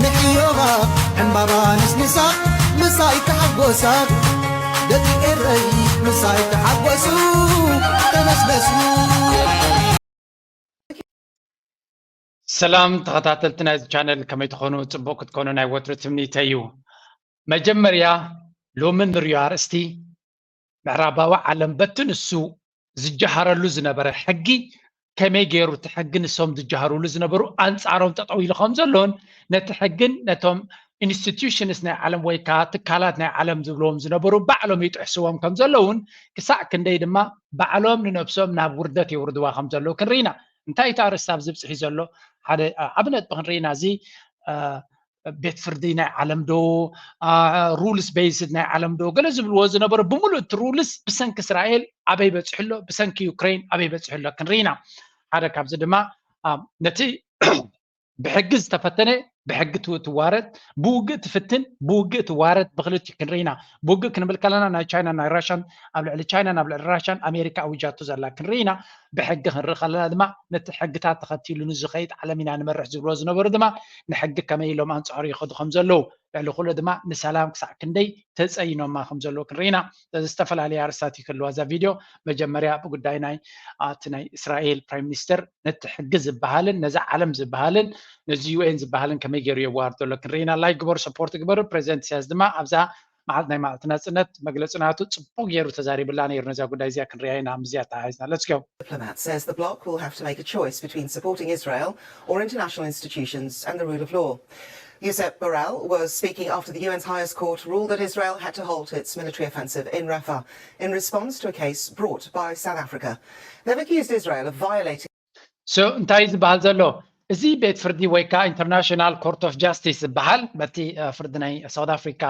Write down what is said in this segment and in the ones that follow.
ንሕዮኻ ዕምባባ ንስንሳ ምሳይ ተሓጎሳ ደቂ ኤረይ ምሳይ ተሓጎሱ ተመስገሱ። ሰላም ተኸታተልቲ ናይዚ ቻነል ከመይ ትኾኑ? ጽቡቕ ክትኮኑ ናይ ወትሩ ትምኒተይ እዩ። መጀመርያ ሎሚ ንሪኦ ኣርእስቲ ምዕራባዊ ዓለም በቲ ንሱ ዝጀሃረሉ ዝነበረ ሕጊ ከመይ ገይሩ እቲ ሕጊ ንሶም ዝጀሃሩሉ ዝነበሩ ኣንጻሮም ጠጠው ኢሉ ከም ዘሎን ነቲ ሕግን ነቶም ኢንስቲትዩሽንስ ናይ ዓለም ወይ ከዓ ትካላት ናይ ዓለም ዝብልዎም ዝነበሩ ባዕሎም ይጥሕስዎም ከም ዘለውን ክሳዕ ክንደይ ድማ ባዕሎም ንነብሶም ናብ ውርደት የውርድዋ ከም ዘለዉ ክንርኢና። እንታይ እቲ ኣርእስቲ ኣብዚ ብፅሒ ዘሎ ሓደ ዓብ ነጥቢ ክንርኢና እዚ ቤት ፍርዲ ናይ ዓለም ዶ ሩልስ ቤይስድ ናይ ዓለም ዶ ገለ ዝብልዎ ዝነበሩ ብምሉእ እቲ ሩልስ ብሰንኪ እስራኤል ኣበይ በፅሑ ኣሎ ብሰንኪ ዩክሬን ኣበይ በፅሑ ኣሎ ክንርኢና። ሓደ ካብዚ ድማ ነቲ ብሕጊ ዝተፈተነ ብሕጊ ትዋረድ፣ ብውግእ ትፍትን ብውግእ ትዋረድ። ብክልቲኡ ክንርኢና። ብውግእ ክንብል ከለና ናይ ቻይናን ናይ ራሻን ኣብ ልዕሊ ቻይናን ኣብ ልዕሊ ራሻን ኣሜሪካ ኣዊጃቶ ዘላ ክንርኢና። ብሕጊ ክንርኢ ከለና ድማ ነቲ ሕግታት ተኸቲሉ ንዝኸይድ ዓለም ኢና ንመርሕ ዝብልዎ ዝነበሩ ድማ ንሕጊ ከመይ ኢሎም ኣንጻሩ ይኸዱ ከም ዘለዉ ልዕሊ ኩሉ ድማ ንሰላም ክሳዕ ክንደይ ተጸይኖማ ከም ዘለዉ ክንርኢና። ስለዚ ዝተፈላለየ ኣርስታት ይክልዋ እዛ ቪድዮ። መጀመርያ ብጉዳይ ናይ እቲ ናይ እስራኤል ፕራይም ሚኒስተር ነቲ ሕጊ ዝበሃልን ነዚ ዓለም ዝበሃልን ነዚ ዩኤን ዝበሃልን ከመይ ገይሩ የዋርዶ ኣሎ ክንርኢና። ላይክ ግበሩ፣ ሰፖርት ግበሩ። ፕሬዚደንት ኢሳያስ ድማ ኣብዛ መዓልቲ ናይ መዓልቲ ናጽነት መግለጺ ናቱ ጽቡቅ ገይሩ ተዛሪብላ ነይሩ። ነዛ ጉዳይ እዚኣ ክንርያ ኢና ምስዚኣ ተሓሒዝና። Let's go. Diplomat says the bloc will have to make a choice between supporting Israel or international institutions and the rule of law. Josep Borrell was speaking after the U N's highest court ruled that Israel had to halt its military offensive in Rafah in response to a case brought by South Africa. They've accused Israel of violating So እንታይ ዝበሃል ዘሎ እዚ ቤት ፍርዲ ወይ ከዓ ኢንተርናሽናል ኮርት ኦፍ ጃስቲስ ዝበሃል በቲ ፍርዲ ናይ ሳውት ኣፍሪካ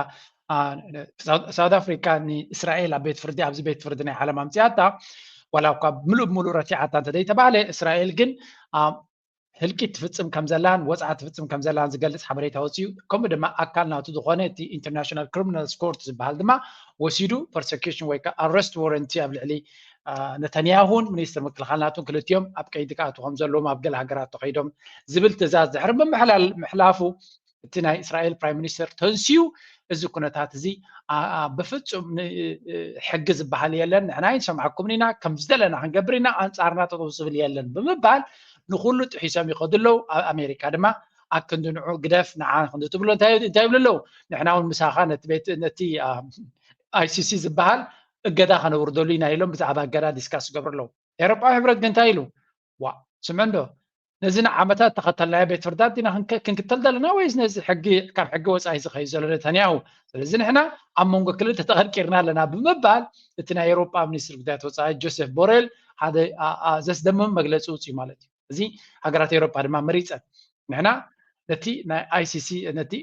ሳውት ኣፍሪካ ንእስራኤል ኣብ ቤት ፍርዲ ኣብዚ ቤት ፍርዲ ናይ ዓለም ኣምፅኣታ ዋላ እኳ ምሉእ ብምሉእ ረቲዓታ እንተዘይተባህለ እስራኤል ግን ህልቂት ትፍፅም ከም ዘላን ወፅዓ ትፍፅም ከም ዘላን ዝገልፅ ሓበሬታ ወፅኡ። ከምኡ ድማ ኣካል ናቱ ዝኾነ እቲ ኢንተርናሽናል ክሪሚናልስ ኮርት ዝበሃል ድማ ወሲዱ ፐርሰኪሽን ወይ ከዓ ኣረስት ወረንቲ ኣብ ልዕሊ ነተንያሁን ሚኒስትር ምክልኻል ናቱን ክልቲኦም ኣብ ቀይዲ ክኣትዉ ከም ዘለዎም ኣብ ገለ ሃገራት ተኸይዶም ዝብል ትእዛዝ ድሕሪ ምምሕላል ምሕላፉ እቲ ናይ እስራኤል ፕራይም ሚኒስተር ተንስዩ እዚ ኩነታት እዚ ብፍፁም ሕጊ ዝበሃል የለን፣ ንሕና ኣይንሰምዓኩምን ኢና፣ ከም ዝደለና ክንገብር ኢና፣ ኣንፃርና ጠጠው ዝብል የለን ብምባል ንኩሉ ጥሒሶም ይኸዱ ኣለዉ። ኣብ ኣሜሪካ ድማ ኣክንዲ ንዑ ግደፍ ንዓ ክንዲ ትብሎ እንታይ ይብሉ ኣለዉ? ንሕና እውን ምሳኻ ነቲ ቤት ነቲ ኣይሲሲ ዝበሃል እገዳ ከነውርደሉ ኢና ኢሎም ብዛዕባ እገዳ ዲስካስ ይገብሩ ኣለዉ። ኤሮጳዊ ሕብረት ግን እንታይ ኢሉ? ዋ ስምዕ እንዶ ነዚ ንዓመታት ተኸተልናዮ ቤት ፍርዳት ዲና ክንክተል ዘለና ወይስ ነዚ ሕጊ ካብ ሕጊ ወፃኢ ዝኸይድ ዘሎ ነተንያሁ? ስለዚ ንሕና ኣብ መንጎ ክልተ ተቐርቂርና ኣለና ብምባል እቲ ናይ ኤሮጳ ሚኒስትር ጉዳያት ወፃኢ ጆሴፍ ቦሬል ሓደ ዘስደምም መግለፂ ውፅኡ ማለት እዩ። እዚ ሃገራት ኤሮጳ ድማ መሪፀን ንሕና ነቲ ናይ ኣይሲሲ ነቲ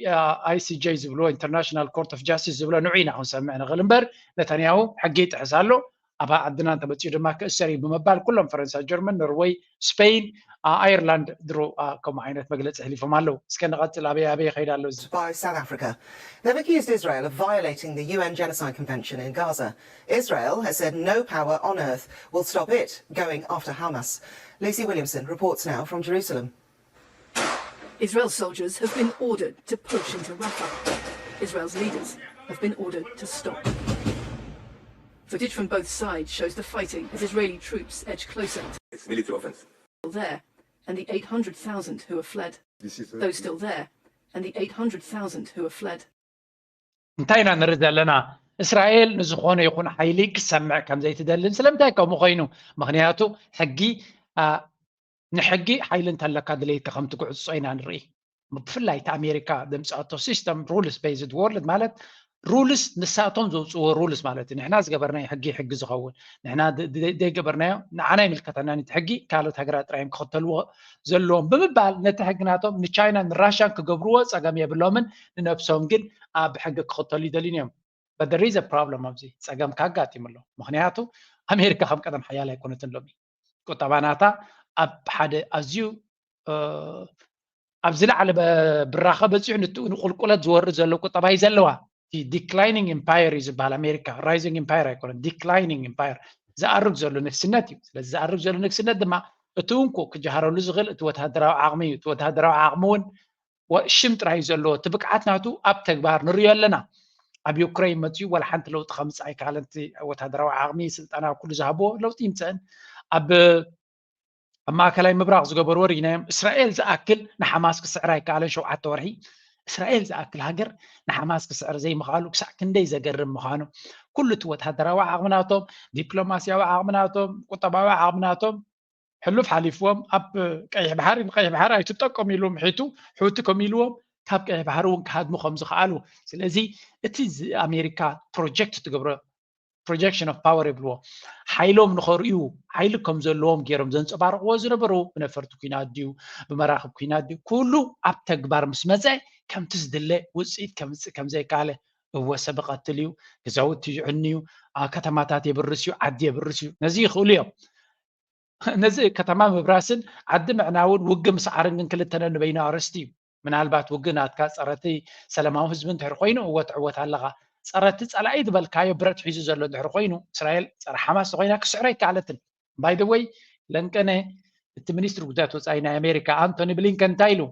ኣይሲጄ ዝብልዎ ኢንተርናሽናል ኮርት ኦፍ ጃስቲስ ዝብሎ ንዑ ኢና ክንሰምዕ ንኽእል እምበር ነታንያሁ ሕጊ ይጥሕስ ኣሎ ኣብ ዓድና እንተመፅኡ ድማ ክእሰር እዩ ብምባል ኩሎም ፈረንሳ፣ ጀርመን፣ ኖርወይ፣ ስፔን፣ ኣየርላንድ ድሮ ከምኡ ዓይነት መግለፂ ኣሕሊፎም ኣለዉ። እስከ ንቐፅል ኣበይ ኣበይ ይኸይድ ኣሎ እዚ። By South Africa. They've accused Israel of violating the U N Genocide Convention in Gaza. Israel has said no power on earth will stop it going after Hamas. Lucy Williamson reports now from Jerusalem. Israel soldiers have been ordered to push into Rafah. Israel's leaders have been ordered to stop. Footage from both sides shows the fighting as Israeli troops edge closer. It's military offense. There, and the eight hundred thousand who have fled. Those still there, and the eight hundred thousand who have fled. እንታይ ኢና ንርኢ ዘለና? እስራኤል ንዝኾነ ይኹን ሓይሊ ክሰምዕ ከም ዘይትደልን ስለምንታይ ከምኡ ኮይኑ? ምኽንያቱ ሕጊ ንሕጊ ሓይሊ እንተለካ ድሌትካ ከም ትጉዕጾ ኢና ንርኢ። ብፍላይ እቲ ኣሜሪካ ዘምፅኣቶ ሲስተም ሩልስ ቤዝድ ወርልድ ማለት ሩልስ ንሳቶም ዘውፅዎ ሩልስ ማለት እዩ። ንሕና ዝገበርናዮ ሕጊ ሕጊ ዝኸውን ንሕና ዘይገበርናዮ ንዓና ይምልከተና እቲ ሕጊ ካልኦት ሃገራት ጥራዮም ክኽተልዎ ዘለዎም ብምባል ነቲ ሕጊ ናቶም ንቻይና ንራሻን ክገብርዎ ፀገም የብሎምን ንነብሶም ግን ኣብ ሕጊ ክኽተሉ ይደልዩን እዮም። But there is a problem ኣብዚ ፀገም ካጋጢሙ ኣሎ። ምክንያቱ ኣሜሪካ ከም ቀደም ሓያል ኣይኮነትን ሎሚ ቁጠባ ናታ ኣብ ሓደ ኣዝዩ ኣብ ዝለዓለ ብራኸ በፂሑ ንትኡ ንቁልቁለት ዝወርድ ዘሎ ቁጠባ እዩ ዘለዋ። እቲ declining empire እዩ ዝበሃል ኣሜሪካ rising empire ኣይኮነን declining empire ዝኣርግ ዘሎ ንግስነት እዩ። ስለዚ ዝኣርግ ዘሎ ንግስነት ድማ እቲ እንኮ ክጀሃረሉ ዝኽእል እቲ ወታደራዊ ዓቕሚ እዩ። እቲ ወታደራዊ ዓቕሚ እውን ሽም ጥራይ እዩ ዘለዎ። እቲ ብቅዓት ናቱ ኣብ ተግባር ንሪኦ ኣለና። ኣብ ዩክሬን መፅኡ ዋላ ሓንቲ ለውጢ ከምፅእ ኣይከኣለን። እቲ ወታደራዊ ዓቕሚ፣ ስልጠና፣ ኩሉ ዝሃብዎ ለውጢ ይምፅእን ኣብ ኣብ ማእከላይ ምብራቕ ዝገበርዎ ርኢናዮም። እስራኤል ዝኣክል ንሓማስ ክስዕር ኣይከኣለን። ሸውዓተ ወርሒ እስራኤል ዝኣክል ሃገር ንሓማስ ክስዕር ዘይምኽኣሉ ክሳዕ ክንደይ ዘገርም ምዃኑ፣ ኩሉ እቲ ወታደራዊ ዓቕምናቶም፣ ዲፕሎማስያዊ ዓቕምናቶም፣ ቁጠባዊ ዓቕምናቶም ሕሉፍ ሓሊፍዎም ኣብ ቀይሕ ባሕሪ፣ ንቀይሕ ባሕሪ ኣይትጠቀሙ ኢሉ ምሒቱ፣ ሑቲ ከም ኢልዎም ካብ ቀይሕ ባሕሪ እውን ክሃድሙ ከም ዝኽኣሉ። ስለዚ እቲ ኣሜሪካ ፕሮጀክት ትገብሮ ፕሮጀክሽን ኦፍ ፓወር ይብልዎ፣ ሓይሎም ንኸርእዩ፣ ሓይሊ ከም ዘለዎም ገይሮም ዘንፀባርቕዎ ዝነበሩ፣ ብነፈርቲ ኩናት ድዩ፣ ብመራኽብ ኩናት ድዩ፣ ኩሉ ኣብ ተግባር ምስ መፀ ከምቲ ዝድለ ውፅኢት ከምፅእ ከም ዘይከኣለ። እወ፣ ሰብ ይቐትል እዩ፣ ገዛውቲ ይዕኑ እዩ፣ ከተማታት የብርስ እዩ፣ ዓዲ የብርስ እዩ። ነዚ ይኽእሉ እዮም። ነዚ ከተማ ምብራስን ዓዲ ምዕናውን ውግእ ምስዓርን ግን ክልተ ነንበይኑ ኣርእስቲ እዩ። ምናልባት ውግእ ናትካ ጸረቲ ሰላማዊ ህዝቢ እንድሕር ኮይኑ እወ ትዕወት ኣለኻ። ጸረቲ ጸላኢ ዝበልካዮ ብረት ሒዙ ዘሎ እንድሕር ኮይኑ እስራኤል ጸረ ሓማስ ተኾይና ክስዕሮ ኣይከኣለትን። ባይ ዘ ወይ ለንቀነ እቲ ሚኒስትሪ ጉዳያት ወጻኢ ናይ ኣሜሪካ ኣንቶኒ ብሊንከን እንታይ ኢሉ?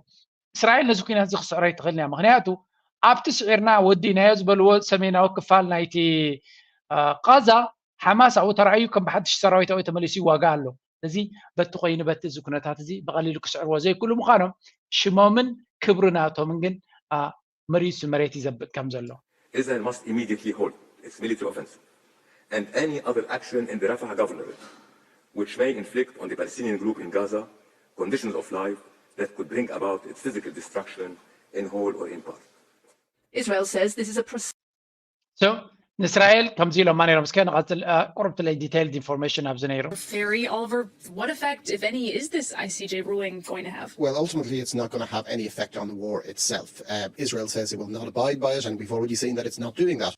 እስራኤል ነዚ ኩናት እዚ ክስዕሮ ኣይትኽእልን እያ። ምኽንያቱ ኣብቲ ስዒርና ወዲእናዮ ዝበልዎ ሰሜናዊ ክፋል ናይቲ ቃዛ ሓማስ ኣብኡ ተራእዩ ከም ብሓድሽ ሰራዊት ኣብኡ ተመሊሱ ይዋጋእ ኣሎ። እዚ በቲ ኮይኑ በቲ እዚ ኩነታት እዚ ብቐሊሉ ክስዕርዎ ዘይክእሉ ምዃኖም ሽሞምን ክብሪ ናቶምን ግን መሪሱ መሬት ይዘብጥ ከም ዘሎ። Israel must immediately halt its military offensive and any other action in the Rafah governorate which may inflict on the Palestinian group in Gaza conditions of life that could bring about its physical destruction in whole or in part. Israel says this is a So ንእስራኤል ከምዚ ኢሎማ ነይሮም። እስከ ንቐፅል። ቁሩብ ትለይ detailed information ኣብዚ ነይሩ። Ferry, Oliver, what effect, if any, is this I C J ruling going to have? Well, ultimately, it's not going to have any effect on the war itself. Uh, Israel says it will not abide by it, and we've already seen that it's not doing that.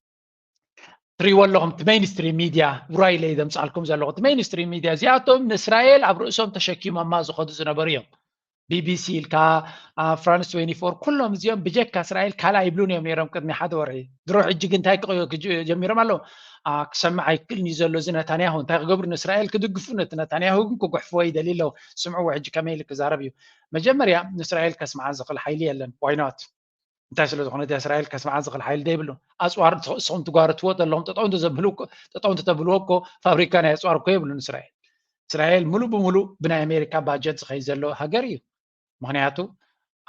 ትሪእዎ ኣለኹም እቲ mainstream media ውራይ ኢለ ዘምፅኣልኩም ዘለኹ እቲ mainstream media እዚኣቶም ንእስራኤል ኣብ ርእሶም ተሸኪሞማ ዝኸዱ ዝነበሩ እዮም። ቢቢሲ ኢልካ ፍራንስ ትዌንቲ ፎር ኩሎም እዚኦም ብጀካ እስራኤል ካልእ ኣይብሉን እዮም ነይሮም ቅድሚ ሓደ ወርሒ። ድሮ ሕጂ ግን እንታይ ክቕዮ ጀሚሮም ኣለዉ? ክሰምዕ ኣይክእልን እዩ ዘሎ እዚ ነታንያሁ። እንታይ ክገብሩ ንእስራኤል ክድግፉ ነቲ ነታንያሁ ግን ክጉሕፍዎ ይደልዩ ኣለዉ። ስምዕዎ ሕጂ ከመይ ኢሉ ክዛረብ እዩ። መጀመርያ ንእስራኤል ከስምዓ ዝኽእል ሓይሊ የለን። Why not? እንታይ ስለ ዝኾነ እቲ እስራኤል ከስምዓ ዝኽእል ሓይሊ ዘይብሉ። ኣፅዋር ንስኹም ትጓርትዎ ዘለኹም ጠጠው እንተብልዎ እኮ ፋብሪካ ናይ ኣፅዋር እኮ የብሉን እስራኤል። እስራኤል ሙሉእ ብሙሉእ ብናይ ኣሜሪካ ባጀት ዝኸይድ ዘሎ ሃገር እዩ። ምኽንያቱ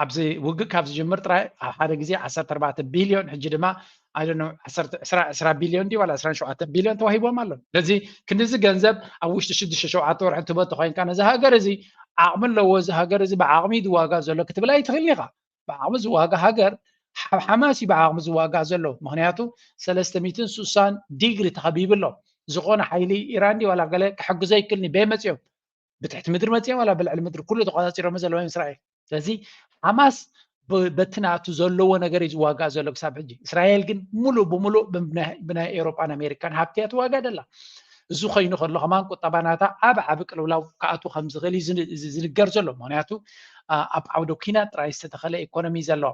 ኣብዚ ውግእ ካብ ዝጅምር ጥራይ ኣብ ሓደ ግዜ ዓሰርተ ኣርባዕተ ቢልዮን ሕጂ ድማ ዕስራ ቢልዮን ድዩ ዋላ ዕስራን ሸውዓተን ቢልዮን ተዋሂቦም ኣሎ። ስለዚ ክንድዚ ገንዘብ ኣብ ውሽጢ ሽዱሽተ ሸውዓተ ወርሒ ትህቦ እንተኾይንካ ነዚ ሃገር እዚ ዓቕሚ ኣለዎ፣ እዚ ሃገር እዚ ብዓቕሚ እዩ ዝዋጋእ ዘሎ ክትብል ኣይትኽእልን ኢኻ። ብዓቕሚ ዝዋጋ ሃገር ሓማስ እዩ ብዓቕሚ ዝዋጋ ዘሎ። ምኽንያቱ ሰለስተ ሚእትን ስሳን ዲግሪ ተኸቢቡ ኣሎ። ዝኾነ ሓይሊ ኢራን ድዩ ዋላ ገለ ክሕግዞ ኣይክእልን እዩ። በይ መፅዮም? ብትሕቲ ምድሪ መፅዮም ዋላ ብልዕሊ ምድሪ ኩሉ ተቆፃፂሮም ዘለዉ እዮም እስራኤል። ስለዚ ሓማስ በቲ ናቱ ዘለዎ ነገር እዩ ዝዋጋእ ዘሎ ክሳብ ሕጂ። እስራኤል ግን ሙሉእ ብሙሉእ ብናይ ኤውሮጳን ኣሜሪካን ሃብቲ እያ ትዋጋእ ደላ። እዚ ኮይኑ ከሎ ከማን ቁጠባ ናታ ኣብ ዓቢ ቅልውላው ክኣቱ ከም ዝኽእል እዩ ዝንገር ዘሎ። ምኽንያቱ ኣብ ዓውደ ኲናት ጥራይ ዝተተኸለ ኢኮኖሚ እዩ ዘለዎ።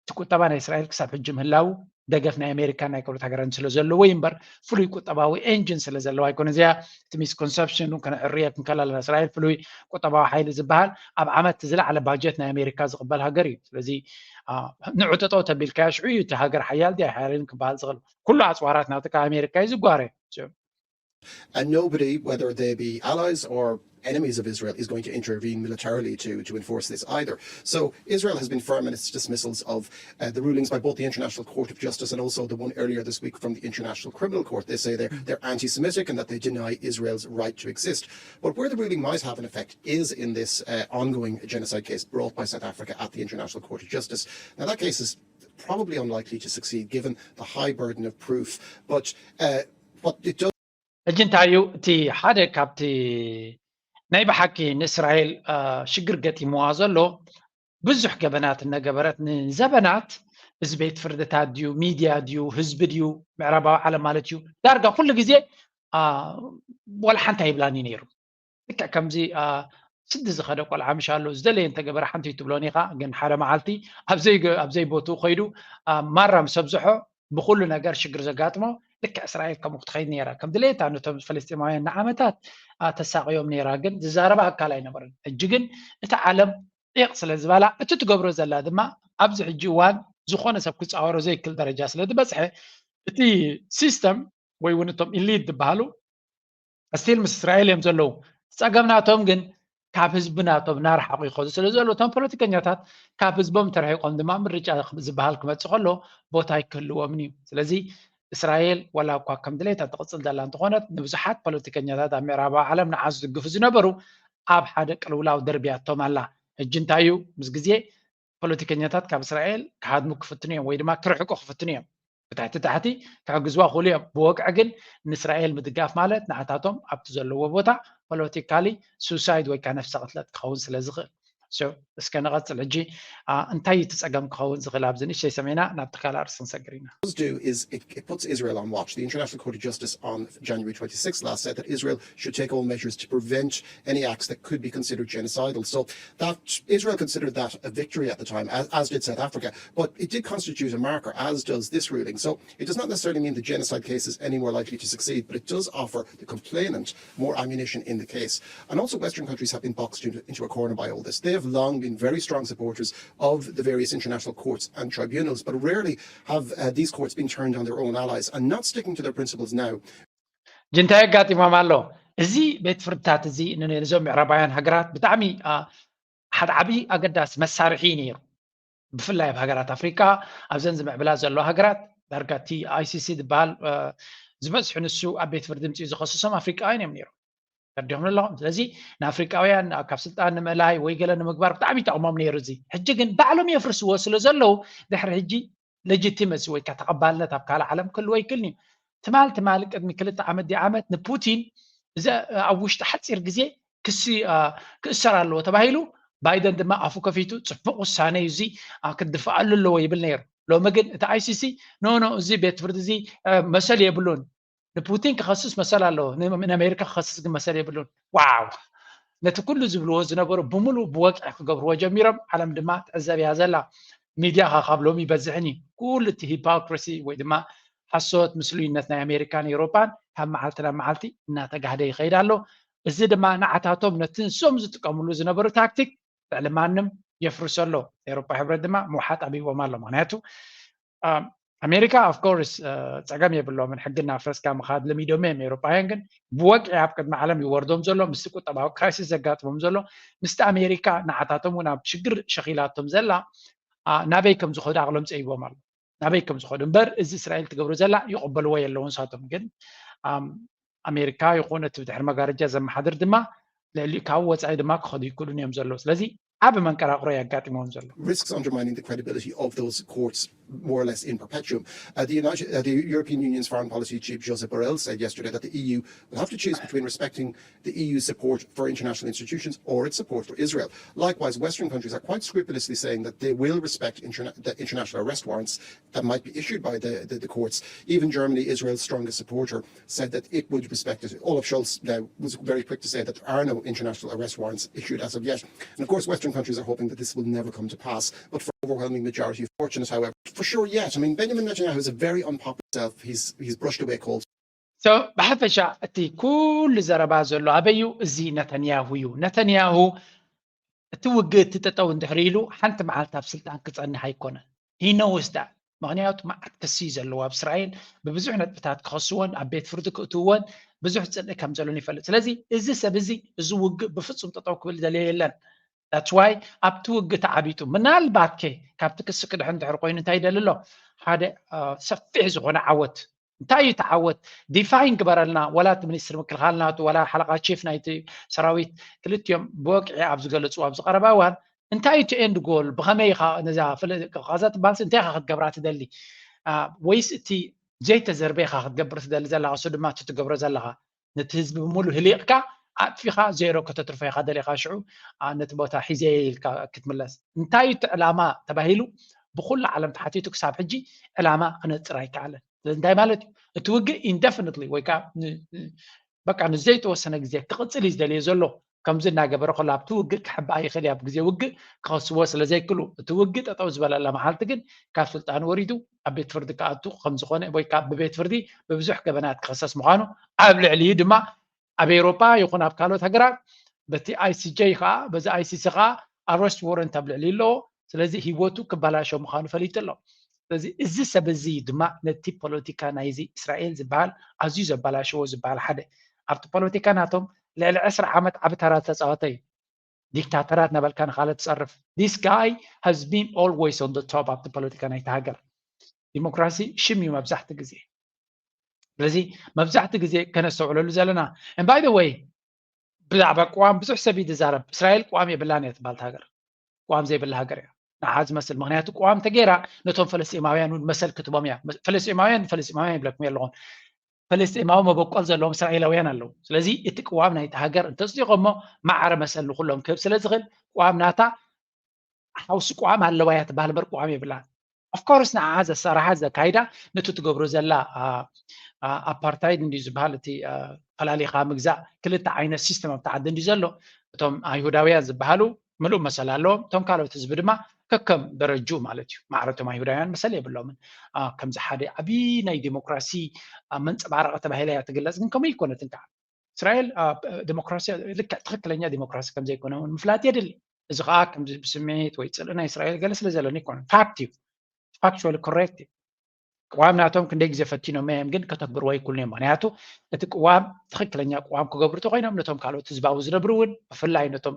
እቲ ቁጠባ ናይ እስራኤል ክሳብ ሕጂ ምህላው ደገፍ ናይ ኣሜሪካን ናይ ቀሩት ሃገራትን ስለ ዘለዎ እዩ እምበር ፍሉይ ቁጠባዊ engine ስለ ዘለዋ ኣይኮነ። እዚኣ እቲ misconception ኡ ከነዕርዮ ክንከል ኣለና። እስራኤል ፍሉይ ቁጠባዊ ሓይሊ ዝበሃል ኣብ ዓመት ዝለዓለ ባጀት ናይ ኣሜሪካ ዝቕበል ሃገር እዩ። ስለዚ ንዑ ጠጠው ተቢልካዮ ሽዑ እዩ እቲ ሃገር ሓያል ድያ ኣይሓያልን ክበሃል ዝኽእል። ኩሉ ኣፅዋራት ናቱ ካብ ኣሜሪካ እዩ ዝጓረ። And nobody, whether they be allies or enemies of Israel, is going to intervene militarily to, to enforce this either. So Israel has been firm in its dismissals of uh, the rulings by both the International Court of Justice and also the one earlier this week from the International Criminal Court. They say they're, they're anti-Semitic and that they deny Israel's right to exist. But where the ruling might have an effect is in this uh, ongoing genocide case brought by South Africa at the International Court of Justice. Now, that case is probably unlikely to succeed given the high burden of proof. But uh, what it does ሕጂ እንታይ እዩ እቲ ሓደ ካብቲ ናይ ብሓቂ ንእስራኤል ሽግር ገጢምዋ ዘሎ ብዙሕ ገበናት እናገበረት ንዘበናት እዚ ቤት ፍርድታት ድዩ ሚድያ ድዩ ህዝቢ ድዩ ምዕራባዊ ዓለም ማለት እዩ ዳርጋ ኩሉ ግዜ ዋላ ሓንቲ ኣይብላን እዩ ነይሩ። ልክዕ ከምዚ ስዲ ዝኸደ ቆልዓ ምሽ ኣሎ ዝደለየ እንተገበረ ሓንቲ እዩ ትብሎን ኢኻ። ግን ሓደ መዓልቲ ኣብ ዘይቦትኡ ከይዱ ማራ ምስ ኣብዝሖ ብኩሉ ነገር ሽግር ዘጋጥሞ ልክዕ እስራኤል ከምኡ ክትኸይድ ነይራ። ከም ድሌታ ነቶም ፈለስጢማውያን ንዓመታት ተሳቕዮም ነይራ፣ ግን ዝዛረባ ኣካል ኣይነበረን። ሕጂ ግን እቲ ዓለም ዒቕ ስለ ዝበላ፣ እቲ ትገብሮ ዘላ ድማ ኣብዚ ሕጂ እዋን ዝኾነ ሰብ ክፃወሮ ዘይክል ደረጃ ስለ ዝበፅሐ፣ እቲ ሲስተም ወይ እውን እቶም ኢሊት ዝበሃሉ ስቲል ምስ እስራኤል እዮም ዘለዉ። ፀገም ናቶም ግን ካብ ህዝቢ ናቶም እናረሓቑ ይኸዱ ስለ ዘለዉ፣ እቶም ፖለቲከኛታት ካብ ህዝቦም ተርሒቖም ድማ ምርጫ ዝበሃል ክመፅእ ከሎ ቦታ ኣይክህልዎምን እዩ። ስለዚ እስራኤል ዋላ እኳ ከም ድሌታ ትቕፅል ዘላ እንተኾነት፣ ንብዙሓት ፖለቲከኛታት ኣብ ምዕራባዊ ዓለም ንዓ ዝድግፉ ዝነበሩ ኣብ ሓደ ቅልውላው ደርብያቶም ኣላ። ሕጂ እንታይ እዩ? ምስ ግዜ ፖለቲከኛታት ካብ እስራኤል ክሃድሙ ክፍትኑ እዮም ወይ ድማ ክርሕቁ ክፍትኑ እዮም። ብታሕቲ ታሕቲ ክሕግዝዋ ክኽእሉ እዮም። ብወግዒ ግን ንእስራኤል ምድጋፍ ማለት ንዓታቶም ኣብቲ ዘለዎ ቦታ ፖለቲካሊ ሱሳይድ ወይ ከዓ ነፍሰ ቅትለት ክኸውን ስለ ዝኽእል። So እስከ ንቐፅል። ሕጂ እንታይ እዩ እቲ ፀገም ክኸውን ዝኽእል? ኣብዚ ንእሽተይ ሰሚዕና ናብቲ ካልእ ኣርእስቲ ክንሰግር ኢና። Does do is it, it puts Israel on watch. The International Court of Justice on January twenty-sixth last said that Israel should take all measures to prevent any acts that could be considered genocidal. So that Israel considered that a victory at the time, as, as did South Africa, but it did constitute a marker, as does this ruling. So it does not necessarily mean the genocide case is any more likely to succeed, but it does offer the complainant more ammunition in the case. And also, Western countries have been boxed into, into a corner by all this. They have long been very strong supporters of the various international courts and tribunals, but rarely have uh, these courts been turned on their own allies and not sticking to their principles now. ሕጂ እንታይ ኣጋጢሞም ኣሎ? እዚ ቤት ፍርድታት እዚ ንዞም ምዕራባውያን ሃገራት ብጣዕሚ ሓደ ዓብዪ ኣገዳሲ መሳርሒ እዩ ነይሩ። ብፍላይ ኣብ ሃገራት ኣፍሪቃ፣ ኣብዘን ዝምዕብላ ዘለዋ ሃገራት፣ ዳርጋ እቲ ኣይሲሲ ዝበሃል ዝበዝሑ ንሱ ኣብ ቤት ፍርዲ ምፅኡ ዝኸስሶም ኣፍሪቃውያን እዮም ነይሮም። ተረዲኹም ኣለኹም? ስለዚ ንኣፍሪቃውያን ካብ ስልጣን ንምእላይ ወይ ገለ ንምግባር ብጣዕሚ ይጠቕሞም ነይሩ። እዚ ሕጂ ግን ባዕሎም የፍርስዎ ስለ ዘለዉ ድሕሪ ሕጂ ሌጂቲመሲ ወይ ከዓ ተቐባልነት ኣብ ካልእ ዓለም ክህልዎ ኣይክእልን እዩ። ትማል ትማል ቅድሚ ክልተ ዓመት ዲ ዓመት ንፑቲን እዚ ኣብ ውሽጢ ሓፂር ግዜ ክሲ ክእሰር ኣለዎ ተባሂሉ፣ ባይደን ድማ ኣፉ ከፊቱ ፅቡቕ ውሳነ እዩ እዚ ክድፍኣሉ ኣለዎ ይብል ነይሩ። ሎሚ ግን እቲ ኣይሲሲ ኖ ኖ እዚ ቤት ፍርዲ እዚ መሰል የብሉን፣ ንፑቲን ክኸስስ መሰል ኣለዎ፣ ንኣሜሪካ ክኸስስ ግን መሰል የብሉን። ዋው! ነቲ ኩሉ ዝብልዎ ዝነበሩ ብምሉእ ብወግዒ ክገብርዎ ጀሚሮም። ዓለም ድማ ትዕዘብ እያ ዘላ። ሚድያኻ ካብ ሎሚ ይበዝሕን እዩ። ኩሉ እቲ ሂፖክሪሲ ወይ ድማ ሓሶት ምስሉይነት ናይ ኣሜሪካን ኤውሮጳን ካብ መዓልቲ ናብ መዓልቲ እናተጋህደ ይኸይድ ኣሎ። እዚ ድማ ንዓታቶም ነቲ ንሶም ዝጥቀምሉ ዝነበሩ ታክቲክ ልዕሊ ማንም የፍርሶ ኣሎ። ኤውሮጳ ሕብረት ድማ ምውሓጥ ኣቢዎም ኣሎ። ምክንያቱ ኣሜሪካ ኦፍኮርስ ፀገም የብሎምን፣ ሕግና ፍረስካ ምኻድ ለሚዶም እዮም ኤውሮጳውያን። ግን ብወግዒ ኣብ ቅድሚ ዓለም ይወርዶም ዘሎ ምስቲ ቁጠባዊ ክራይሲስ ዘጋጥሞም ዘሎ ምስቲ ኣሜሪካ ንዓታቶም እውን ኣብ ሽግር ሸኺላቶም ዘላ ናበይ ከም ዝኸዱ ኣቕሎም ፀይቦም ኣሎ። ናበይ ከም ዝኸዱ እምበር እዚ እስራኤል ትገብሮ ዘላ ይቕበልዎ የለውን። ንሳቶም ግን ኣሜሪካ ይኹን እቲ ብድሕሪ መጋረጃ ዘመሓድር ድማ ልዕሊ ካብኡ ወፃኢ ድማ ክኸዱ ይክእሉን እዮም ዘለዉ። ስለዚ ዓቢ መንቀራቕሮ የጋጢሞም ዘሎ። Risks undermining the credibility of those courts more or less in perpetuum. Uh, the, United, uh, the European Union's foreign policy chief Josep Borrell said yesterday that the E U will have to choose between respecting the E U's support for international institutions or its support for Israel. Likewise, Western countries are quite scrupulously saying that they will respect interna- the international arrest warrants that might be issued by the, the, the courts. Even Germany, Israel's strongest supporter, said that it would respect it. Olaf Scholz now was very quick to say that there are no international arrest warrants issued as of yet. And of course, Western countries are hoping that this will never come to pass. But for the overwhelming majority of fortunate, however, for sure yet. I mean, Benjamin Netanyahu is a very unpopular self. He's, he's brushed away calls. ብሓፈሻ እቲ ኩሉ ዘረባ ዘሎ ኣበዩ? እዚ ነተንያሁ እዩ። ነተንያሁ እቲ ውግእ እቲ ጠጠው እንድሕር ኢሉ ሓንቲ መዓልቲ ኣብ ስልጣን ክፀንሕ ኣይኮነን። He knows that። ምክንያቱ መዓት ክሲ እዩ ዘለዎ ኣብ እስራኤል። ብብዙሕ ነጥብታት ክኸስዎን ኣብ ቤት ፍርዲ ክእትውዎን ብዙሕ ፅልኢ ከም ዘሎን ይፈልጥ። ስለዚ እዚ ሰብ እዚ እዚ ውግእ ብፍፁም ጠጠው ክብል ደልዮ የለን። That's why ኣብቲ ውግእ ተዓቢጡ። ምናልባት ከ ካብቲ ክሲ ክድሕን ድሕር ኮይኑ እንታይ ይደሊ ኣሎ? ሓደ ሰፊሕ ዝኾነ ዓወት። እንታይ እዩ ተዓወት? ዲፋይን ግበረልና። ዋላ እቲ ሚኒስትር ምክልኻል ናቱ ዋላ ሓለቓ ቺፍ ናይቲ ሰራዊት ክልቲኦም ብወግዒ ኣብ ዝገለፅዎ ኣብ ዝቐረባ እዋን እንታይ እቲ ኤንድ ጎል? ብኸመይ ኢኻ ነዛ ቃዛ ትበሃልሲ እንታይ ኢኻ ክትገብራ ትደሊ? ወይስ እቲ ዘይተዘርበ ኢኻ ክትገብር ትደሊ ዘለኻ? እሱ ድማ እቲ ትገብሮ ዘለኻ ነቲ ህዝቢ ብምሉ ህሊቕካ ኣጥፊኻ ዜሮ ከተትርፎ ኢኻ ደሊኻ ሽዑ ነቲ ቦታ ሒዘ ኢልካ ክትምለስ። እንታይ እቲ ዕላማ ተባሂሉ ብኩሉ ዓለም ተሓቲቱ ክሳብ ሕጂ ዕላማ ክነፅር ኣይከኣለን። ስለዚ እንታይ ማለት እዩ? እቲ ውግእ ኢንደፊኒትሊ ወይ ከዓ በቃ ንዘይተወሰነ ግዜ ክቕፅል እዩ ዝደልዮ ዘሎ። ከምዚ እናገበረ ከሎ ኣብቲ ውግእ ክሕባእ ይኽእል እዩ። ኣብ ግዜ ውግእ ክኸስዎ ስለ ዘይክሉ፣ እቲ ውግእ ጠጠው ዝበለላ መዓልቲ ግን ካብ ስልጣን ወሪዱ ኣብ ቤት ፍርዲ ክኣቱ ከም ዝኾነ ወይ ካብ ብቤት ፍርዲ ብብዙሕ ገበናት ክኸሰስ ምዃኑ፣ ኣብ ልዕሊኡ ድማ ኣብ ኤውሮጳ ይኹን ኣብ ካልኦት ሃገራት በቲ I C J ከዓ፣ በዚ I C C ከዓ ኣረስት ወረንት ኣብ ልዕሊኡ ኣለዎ። ስለዚ ህይወቱ ክበላሾ ምዃኑ ፈሊጡ ኣሎ። ስለዚ እዚ ሰብ እዚ ድማ ነቲ ፖለቲካ ናይዚ እስራኤል ዝበሃል ኣዝዩ ዘበላሸዎ ዝበሃል ሓደ ኣብቲ ፖለቲካ ናቶም ልዕሊ ዕስራ ዓመት ዓቢ ተራ ዝተጻወተ እዩ። ዲክታተራት ነበልካ ንኻልእ ትጸርፍ። This guy has been always on the top ኣብቲ ፖለቲካ ናይቲ ሃገር። ዲሞክራሲ ሽም እዩ መብዛሕቲ ግዜ። ስለዚ መብዛሕቲ ግዜ ከነስተውዕለሉ ዘለና። And by the way ብዛዕባ ቅዋም ብዙሕ ሰብ እዩ ዝዛረብ። እስራኤል ቅዋም የብላን እያ ትበሃል ሃገር። ቅዋም ዘይብላ ሃገር እያ ንዓ ዝመስል። ምክንያቱ ቅዋም ተገይራ ነቶም ፈለስጢማውያን እውን መሰል ክትቦም እያ። ፈለስጢማውያን ፈለስጢማውያን ይብለኩም ኣለኹም። ፈለስጢማዊ መበቆል ዘለዎም እስራኤላውያን ኣለዉ። ስለዚ እቲ ቅዋም ናይቲ ሃገር እንተጽዲቖሞ ማዕረ መሰል ንኩሎም ክህብ ስለ ዝኽእል ቅዋም ናታ ሓውሲ ቅዋም ኣለዋ እያ ትበሃል እምበር ቅዋም የብላን። Of course ንዓ ዘሰራሓ ዘካይዳ ነቲ ትገብሮ ዘላ ኣፓርታይድ እንድዩ ዝበሃል፣ እቲ ፈላሊኻ ምግዛእ ክልተ ዓይነት ሲስተም ኣብቲ ዓዲ እንድዩ ዘሎ። እቶም ኣይሁዳውያን ዝበሃሉ ምሉእ መሰል ኣለዎም። እቶም ካልኦት ህዝቢ ድማ ከከም ደረጁ ማለት እዩ። ማዕረ እቶም ኣይሁዳውያን መሰል የብሎምን። ከምዚ ሓደ ዓብዪ ናይ ዲሞክራሲ መንፀባረቂ ተባሂላ እያ ትግለፅ፣ ግን ከምኡ ይኮነትን ከዓ። እስራኤል ዲሞክራሲ ልክዕ ትኽክለኛ ዲሞክራሲ ከምዘይኮነ እውን ምፍላጥ የድሊ። እዚ ከዓ ከምዚ ብስምዒት ወይ ፅልኢ ናይ እስራኤል ገለ ስለ ዘለኒ ይኮነ፣ ፋክት እዩ፣ ፋክቹዋሊ ኮሬክት እዩ። ቅዋም ናቶም ክንደይ ግዜ ፈቲኖም እዮም፣ ግን ከተግብርዎ ኣይክእሉን እዮም። ምክንያቱ እቲ ቅዋም ትኽክለኛ ቅዋም ክገብሩ እንተኮይኖም ነቶም ካልኦት ህዝባዊ ዝነብሩ እውን ብፍላይ ነቶም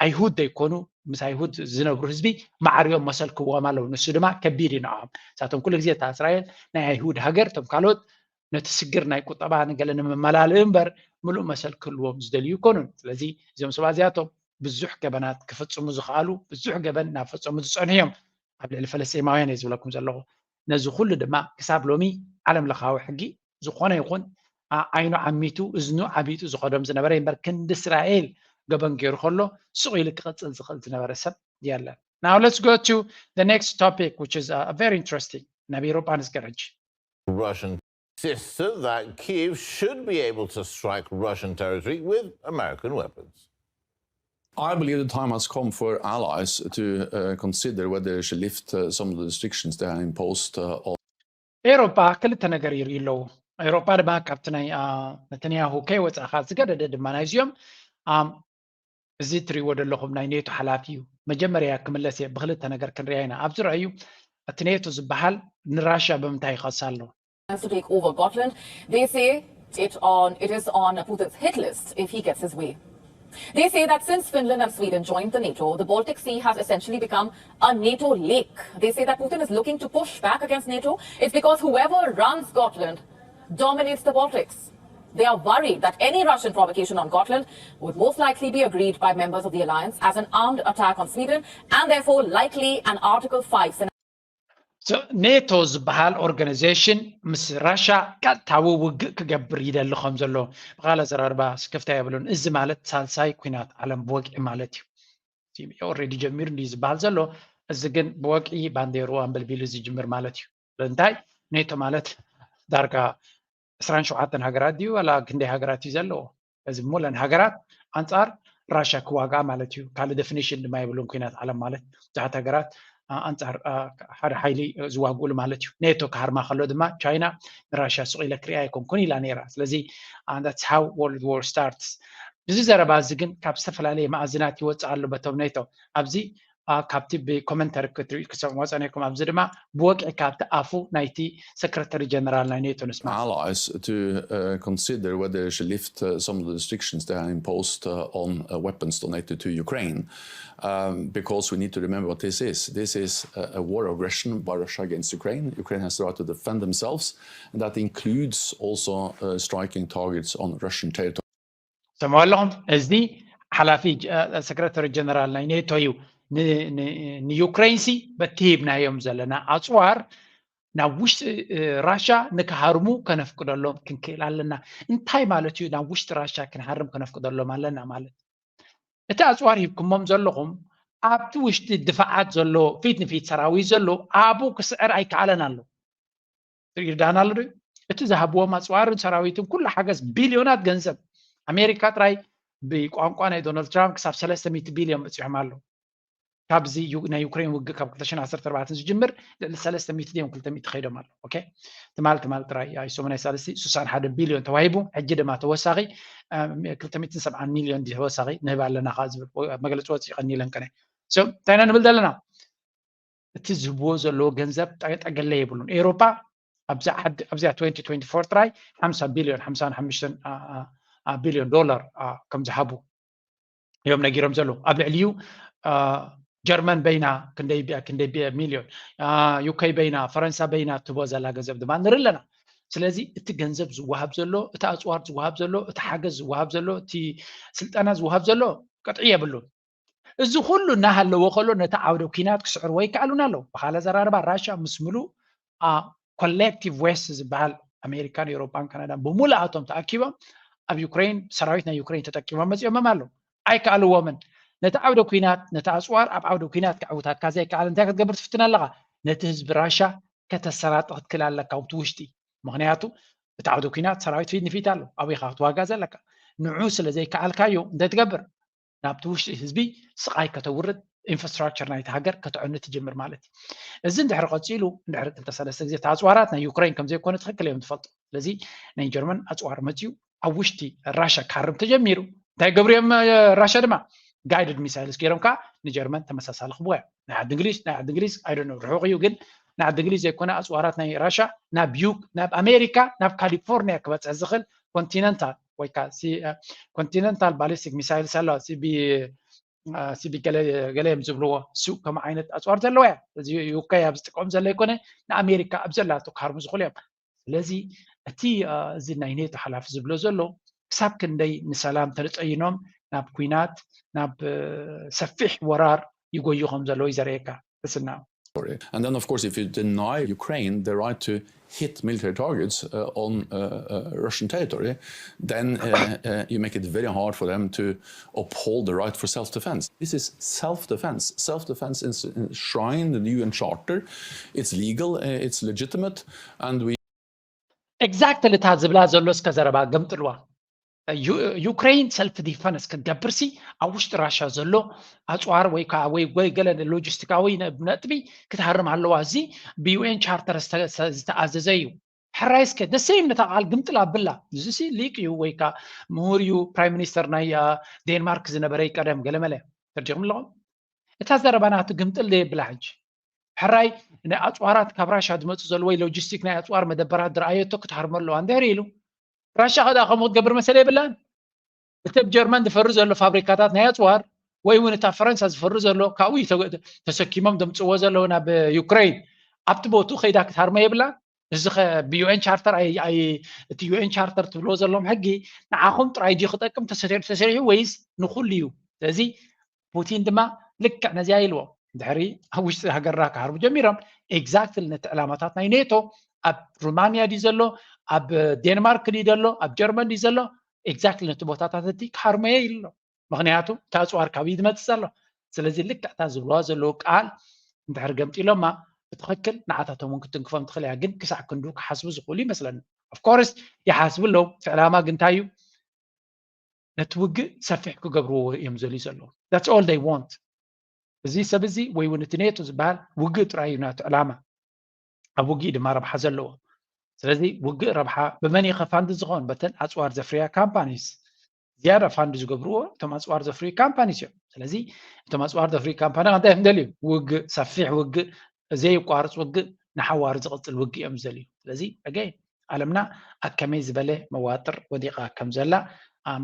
ኣይሁድ ዘይኮኑ ምስ ኣይሁድ ዝነብሩ ህዝቢ ማዕርዮም መሰል ክህዎም ኣለዉ። ንሱ ድማ ከቢድ እዩ ንዕኦም። ንሳቶም ኩሉ ግዜ እታ እስራኤል ናይ ኣይሁድ ሃገር፣ እቶም ካልኦት ነቲ ስግር ናይ ቁጠባ ንገለ ንምመላልእ እምበር ምሉእ መሰል ክህልዎም ዝደልዩ ይኮኑን። ስለዚ እዚኦም ሰባት እዚኣቶም ብዙሕ ገበናት ክፍፅሙ ዝኽኣሉ ብዙሕ ገበን እናፈፀሙ ዝፀንሑ እዮም። ኣብ ልዕሊ ፈለስጢማውያን እየ ዝብለኩም ዘለኹ። ነዚ ኩሉ ድማ ክሳብ ሎሚ ዓለም ለኻዊ ሕጊ ዝኾነ ይኹን ዓይኑ ዓሚቱ እዝኑ ዓቢጡ ዝኸዶም ዝነበረ እምበር ክንዲ እስራኤል ገበን ገይሩ ከሎ ስቕ ኢሉ ክቕፅል ዝኽእል ዝነበረ ሰብ የለን። Now let's go to the next topic, which is uh, very interesting. ናብ ኤውሮጳ ንስገር ሕጂ። Russian insisted that Kyiv should be able to strike Russian territory with American weapons. I believe the time has come for allies to uh, consider whether they should lift uh, some of the restrictions they have imposed uh, on. ኤውሮጳ ክልተ ነገር ይርእዩ ኣለዉ። ኤውሮጳ ድማ ካብቲ ናይ ነተንያሁ ከይወፃእካ ዝገደደ ድማ ናይዚኦም እዚ እትሪእዎ ዘለኹም ናይ ኔቶ ሓላፊ እዩ። መጀመርያ ክምለስ እየ፣ ብክልተ ነገር ክንሪኣ ኢና። ኣብዚ ረኣዩ፣ እቲ ኔቶ ዝበሃል ንራሽያ ብምንታይ ይኸሳ ኣሎ? To take over Gotland, they say it on it is on Putin's hit list if he gets his way. They say that since Finland and Sweden joined the NATO, the Baltic Sea has essentially become a NATO lake. They say that Putin is looking to push back against NATO. It's because whoever runs Gotland dominates the Baltics. They are worried that any Russian provocation on Gotland would most likely be agreed by members of the alliance as an armed attack on Sweden and therefore likely an Article five scenario. ኔቶ ዝበሃል ኦርጋናይዜሽን ምስ ራሻ ቀጥታዊ ውግእ ክገብር ይደሊ ከም ዘሎ ብካል ኣዘራርባ ስክፍታ የብሉን። እዚ ማለት ሳልሳይ ኩናት ዓለም ብወግዒ ማለት እዩ። ኦልሬዲ ጀሚሩ እንዲ ዝበሃል ዘሎ፣ እዚ ግን ብወግዒ ባንዴሩ ኣንበልቢሉ ዝጅምር ማለት እዩ። እንታይ ኔቶ ማለት ዳርጋ ዕስራን ሸውዓተን ሃገራት ድዩ ዋላ ክንደይ ሃገራት እዩ ዘለዎ? እዚ ሙለን ሃገራት ኣንፃር ራሻ ክዋግኣ ማለት እዩ። ካልእ ዴፊኒሽን ድማ የብሉን ኩናት ዓለም ማለት። ብዙሓት ሃገራት ኣንፃር ሓደ ሓይሊ ዝዋግኡሉ ማለት እዩ። ኔቶ ክሃርማ ከሎ ድማ ቻይና ንራሻ ስቕ ኢለ ክሪኣ ኣይኮንኩን ኢላ ነይራ። ስለዚ that's how world war starts። እዚ ዘረባ እዚ ግን ካብ ዝተፈላለየ መኣዝናት ይወፅእ ኣሎ በቶም ኔቶ። ኣብዚ ካብቲ ብኮመንተሪ ክትሪኡ ክሰምዕዎ ፀኒሕኩም። ኣብዚ ድማ ብወግዒ ካብቲ ኣፉ ናይቲ ሰክረተሪ ጀነራል ናይ ኔቶ ንስማ። Allies to uh, consider whether they should lift uh, some of the restrictions they have imposed uh, on uh, weapons donated to Ukraine. Um, because we need to remember what this is. This is a, a war of aggression by Russia against Ukraine. Ukraine has the right to defend themselves, and that includes also uh, striking targets on Russian territory. ሰምዑ ኣለኹም። እዚ ሓላፊ ሰክረታሪ ጀነራል ናይ ኔቶ እዩ። ንዩክሬን ሲ በቲ ሂብናዮም ዘለና ኣፅዋር ናብ ውሽጢ ራሻ ንክሃርሙ ከነፍቅደሎም ክንክእል ኣለና። እንታይ ማለት እዩ ናብ ውሽጢ ራሻ ክንሃርም ከነፍቅደሎም ኣለና ማለት? እቲ ኣፅዋር ሂብኩሞም ዘለኹም ኣብቲ ውሽጢ ድፋዓት ዘሎ ፊት ንፊት ሰራዊት ዘሎ ኣብኡ ክስዕር ኣይከኣለን ኣሎ። ይርዳና ኣሎ ዶ? እቲ ዝሃብዎም ኣፅዋርን ሰራዊትን ኩሉ ሓገዝ ቢልዮናት ገንዘብ ኣሜሪካ ጥራይ ብቋንቋ ናይ ዶናልድ ትራምፕ ክሳብ ሰለስተ ሚእቲ ቢልዮን በፂሖም ኣለዉ። ካብዚ ናይ ዩክሬን ውግእ ካብ ክልተ ሽሕን ዓሰርተ ኣርባዕተን ዝጅምር ልዕሊ ሰለስተ ሚእቲ ድዮም ክልተ ሚእቲ ከይዶም ኣለዉ። ኦኬ፣ ትማል ትማል ጥራይ ኣይሶም ናይ ሳልስቲ ስሳን ሓደ ቢልዮን ተዋሂቡ፣ ሕጂ ድማ ተወሳኺ ክልተ ሚእትን ሰብዓን ሚልዮን ተወሳኺ ንህብ ኣለና ከዓ ዝብል መግለፂ ወፂ ቀኒለን ቀነ። እንታይ ኢና ንብል ዘለና? እቲ ዝህብዎ ዘለዎ ገንዘብ ጠገለ የብሉን። ኤውሮፓ ኣብዚኣ ዓዲ ኣብዚኣ ትወንቲ ትወንቲ ፎር ጥራይ ሓምሳ ቢልዮን ሓምሳ ሓሙሽተ ቢልዮን ዶላር ከም ዝሃቡ እዮም ነጊሮም ዘለዉ። ኣብ ልዕሊኡ ጀርመን በይና ክንደይ ክንደይ ሚልዮን፣ ዩከይ በይና፣ ፈረንሳ በይና ትቦ ዘላ ገንዘብ ድማ ንርኢ ኣለና። ስለዚ እቲ ገንዘብ ዝወሃብ ዘሎ፣ እቲ ኣፅዋር ዝወሃብ ዘሎ፣ እቲ ሓገዝ ዝወሃብ ዘሎ፣ እቲ ስልጠና ዝወሃብ ዘሎ ቅጥዒ የብሉን። እዚ ኩሉ እናሃለዎ ከሎ ነቲ ዓውደ ኲናት ክስዕርዎ ይከኣሉን ኣለዉ። ብኻልእ ኣዘራርባ ራሽያ ምስ ምሉእ ኮሌክቲቭ ዌስት ዝበሃል ኣሜሪካን ኤውሮጳን ካናዳን ብምሉኣቶም ተኣኪቦም ኣብ ዩክሬን ሰራዊት ናይ ዩክሬን ተጠቂሞም መፂኦምም ኣለዉ። ኣይከኣልዎምን። ነቲ ዓውደ ኲናት ነቲ ኣፅዋር ኣብ ዓውደ ኲናት ከዕውታትካ ዘይከኣል እንታይ ክትገብር ትፍትን ኣለኻ? ነቲ ህዝቢ ራሽያ ከተሰራጥኽ ትክእል ኣለካ ኣብቲ ውሽጢ። ምክንያቱ እቲ ዓውደ ኲናት ሰራዊት ፊት ንፊት ኣሎ። ኣበይኻ ክትዋጋ ዘለካ? ንዑ ስለ ዘይከኣልካዮ እንታይ ትገብር? ናብቲ ውሽጢ ህዝቢ ስቓይ ከተውርድ ኢንፍራስትራክቸር ናይቲ ሃገር ከተዕኑ ትጅምር ማለት እዩ። እዚ እንድሕር ቀፂሉ እንድሕር ክልተ ሰለስተ ግዜ እቲ ኣፅዋራት ናይ ዩክሬን ከም ዘይኮነ ትኽክል እዮም ትፈልጡ። ስለዚ ናይ ጀርመን ኣፅዋር መፅዩ ኣብ ውሽጢ ራሻ ክሃርም ተጀሚሩ እንታይ ገብሩ እዮም? ራሻ ድማ ጋይድድ ሚሳይልስ ገይሮም ከዓ ንጀርመን ተመሳሳሊ ክብዋ ናይ ዓዲ እንግሊዝ ናይ ዓዲ እንግሊዝ ኣይደ ርሑቕ እዩ ግን ናይ ዓዲ እንግሊዝ ዘይኮነ ኣፅዋራት ናይ ራሻ ናብ ዩክ ናብ ኣሜሪካ ናብ ካሊፎርኒያ ክበፅሕ ዝኽእል ኮንቲነንታል ወይ ከዓ ኮንቲነንታል ባሊስቲክ ሚሳይልስ ኣለዋ ሲቢ ገለ እዮም ዝብልዎ። እሱ ከም ዓይነት ኣፅዋር ዘለዋ እያ። እዚ ዩከ ኣብ ዝጥቀም ዘሎ ይኮነ ንኣሜሪካ ኣብ ዘላቶ ክሃርሙ ዝኽእሉ እዮም። ስለዚ እቲ እዚ ናይ ኔቶ ሓላፊ ዝብሎ ዘሎ ክሳብ ክንደይ ንሰላም ተጠይኖም ናብ ኩናት ናብ ሰፊሕ ወራር ይጎዩ ከም ዘለዉ እዩ ዘርእየካ። እስና And then, of course, if you deny Ukraine the right to hit military targets uh, on uh, uh, Russian territory, then uh, uh, you make it very hard for them to uphold the right for self-defense. This is self-defense. Self-defense is enshrined in the U N Charter. It's legal, uh, it's legitimate, and we exactly እታ ዝብላ ዘሎ እስከ ዘረባ ገምጥልዋ። ዩክሬን ሰልፍ ዲፈንስ ክትገብርሲ ኣብ ውሽጢ ራሻ ዘሎ ኣፅዋር ወይ ከዓ ወይ ወይ ገለ ሎጂስቲካዊ ነጥቢ ክትሃርም ኣለዋ። እዚ ብዩኤን ቻርተር ዝተኣዘዘ እዩ። ሕራይ እስከ ደሰይም ነታ ቃል ግምጥል ኣብላ። እዚ ሊቅ እዩ ወይ ከዓ ምሁር እዩ። ፕራይም ሚኒስተር ናይ ዴንማርክ ዝነበረ ቀደም ገለመለ ተርዲኹም ኣለኹም። እታ ዘረባ ናቱ ግምጥል ዘየብላ ሕጂ ሕራይ ናይ ኣፅዋራት ካብ ራሻ ዝመፁ ዘሎ ወይ ሎጂስቲክ ናይ ኣፅዋር መደበራት ዝረኣየቶ ክትሃርሞ ኣለዋ እንድሕር ኢሉ ራሻ ከዳ ከምኡ ክትገብር መሰል የብላን። እቲ ኣብ ጀርመን ዝፈሪ ዘሎ ፋብሪካታት ናይ ኣፅዋር ወይ እውን እታ ፈረንሳ ዝፈሪ ዘሎ ካብኡ ተሰኪሞም ዘምፅዎ ዘለዉ ናብ ዩክሬን ኣብቲ ቦቱ ከይዳ ክትሃርሞ የብላን። እዚ ብዩኤን ቻርተር እቲ ዩኤን ቻርተር ትብልዎ ዘለዎም ሕጊ ንዓኹም ጥራይ ድዩ ክጠቅም ተሰሪሑ ወይስ ንኩሉ እዩ? ስለዚ ፑቲን ድማ ልክዕ ነዚኣ ኢልዎ ድሕሪ ኣብ ውሽጢ ሃገርና ክሃርቡ ጀሚሮም። ኤግዛክትሊ ነቲ ዕላማታት ናይ ኔቶ ኣብ ሩማንያ ድዩ ዘሎ ኣብ ዴንማርክ ድዩ ዘሎ ኣብ ጀርመን ድዩ ዘሎ ኤግዛክትሊ ነቲ ቦታታት እቲ ክሃርሞየ ኢሉ ኣሎ። ምክንያቱ እቲ ኣፅዋር ካበይ ዝመፅእ ዘሎ። ስለዚ ልክዕታ ዝብልዋ ዘለዉ ቃል እንድሕር ገምጢሎማ ብትክክል ንዓታቶም እውን ክትንክፎም ትኽእል እያ። ግን ክሳዕ ክንዱ ክሓስቡ ዝኽእሉ ይመስለኒ። ኦፍኮርስ ይሓስቡ ኣለዉ። እቲ ዕላማ ግን እንታይ እዩ? ነቲ ውግእ ሰፊሕ ክገብርዎ እዮም ዘልዩ ዘለዉ። That's all they want። እዚ ሰብ እዚ ወይ እውን እቲ ኔቶ ዝበሃል ውግእ ጥራይ እዩ ናቱ ዕላማ። ኣብ ውግእ ድማ ረብሓ ዘለዎ። ስለዚ ውግእ ረብሓ ብመን እዩ ከፋንድ ዝኾን? በተን ኣፅዋር ዘፍርያ ካምፓኒስ ዝያዳ ፋንድ ዝገብርዎ እቶም ኣፅዋር ዘፍርዩ ካምፓኒስ እዮም። ስለዚ እቶም ኣፅዋር ዘፍርዩ ካምፓኒ እንታይ እዮም ደልዩ? ውግእ፣ ሰፊሕ ውግእ፣ ዘየቋርፅ ውግእ፣ ንሓዋሩ ዝቕፅል ውግእ እዮም ዝደልዩ። ስለዚ ኣገይ ዓለምና ኣብ ከመይ ዝበለ መዋጥር ወዲቓ ከም ዘላ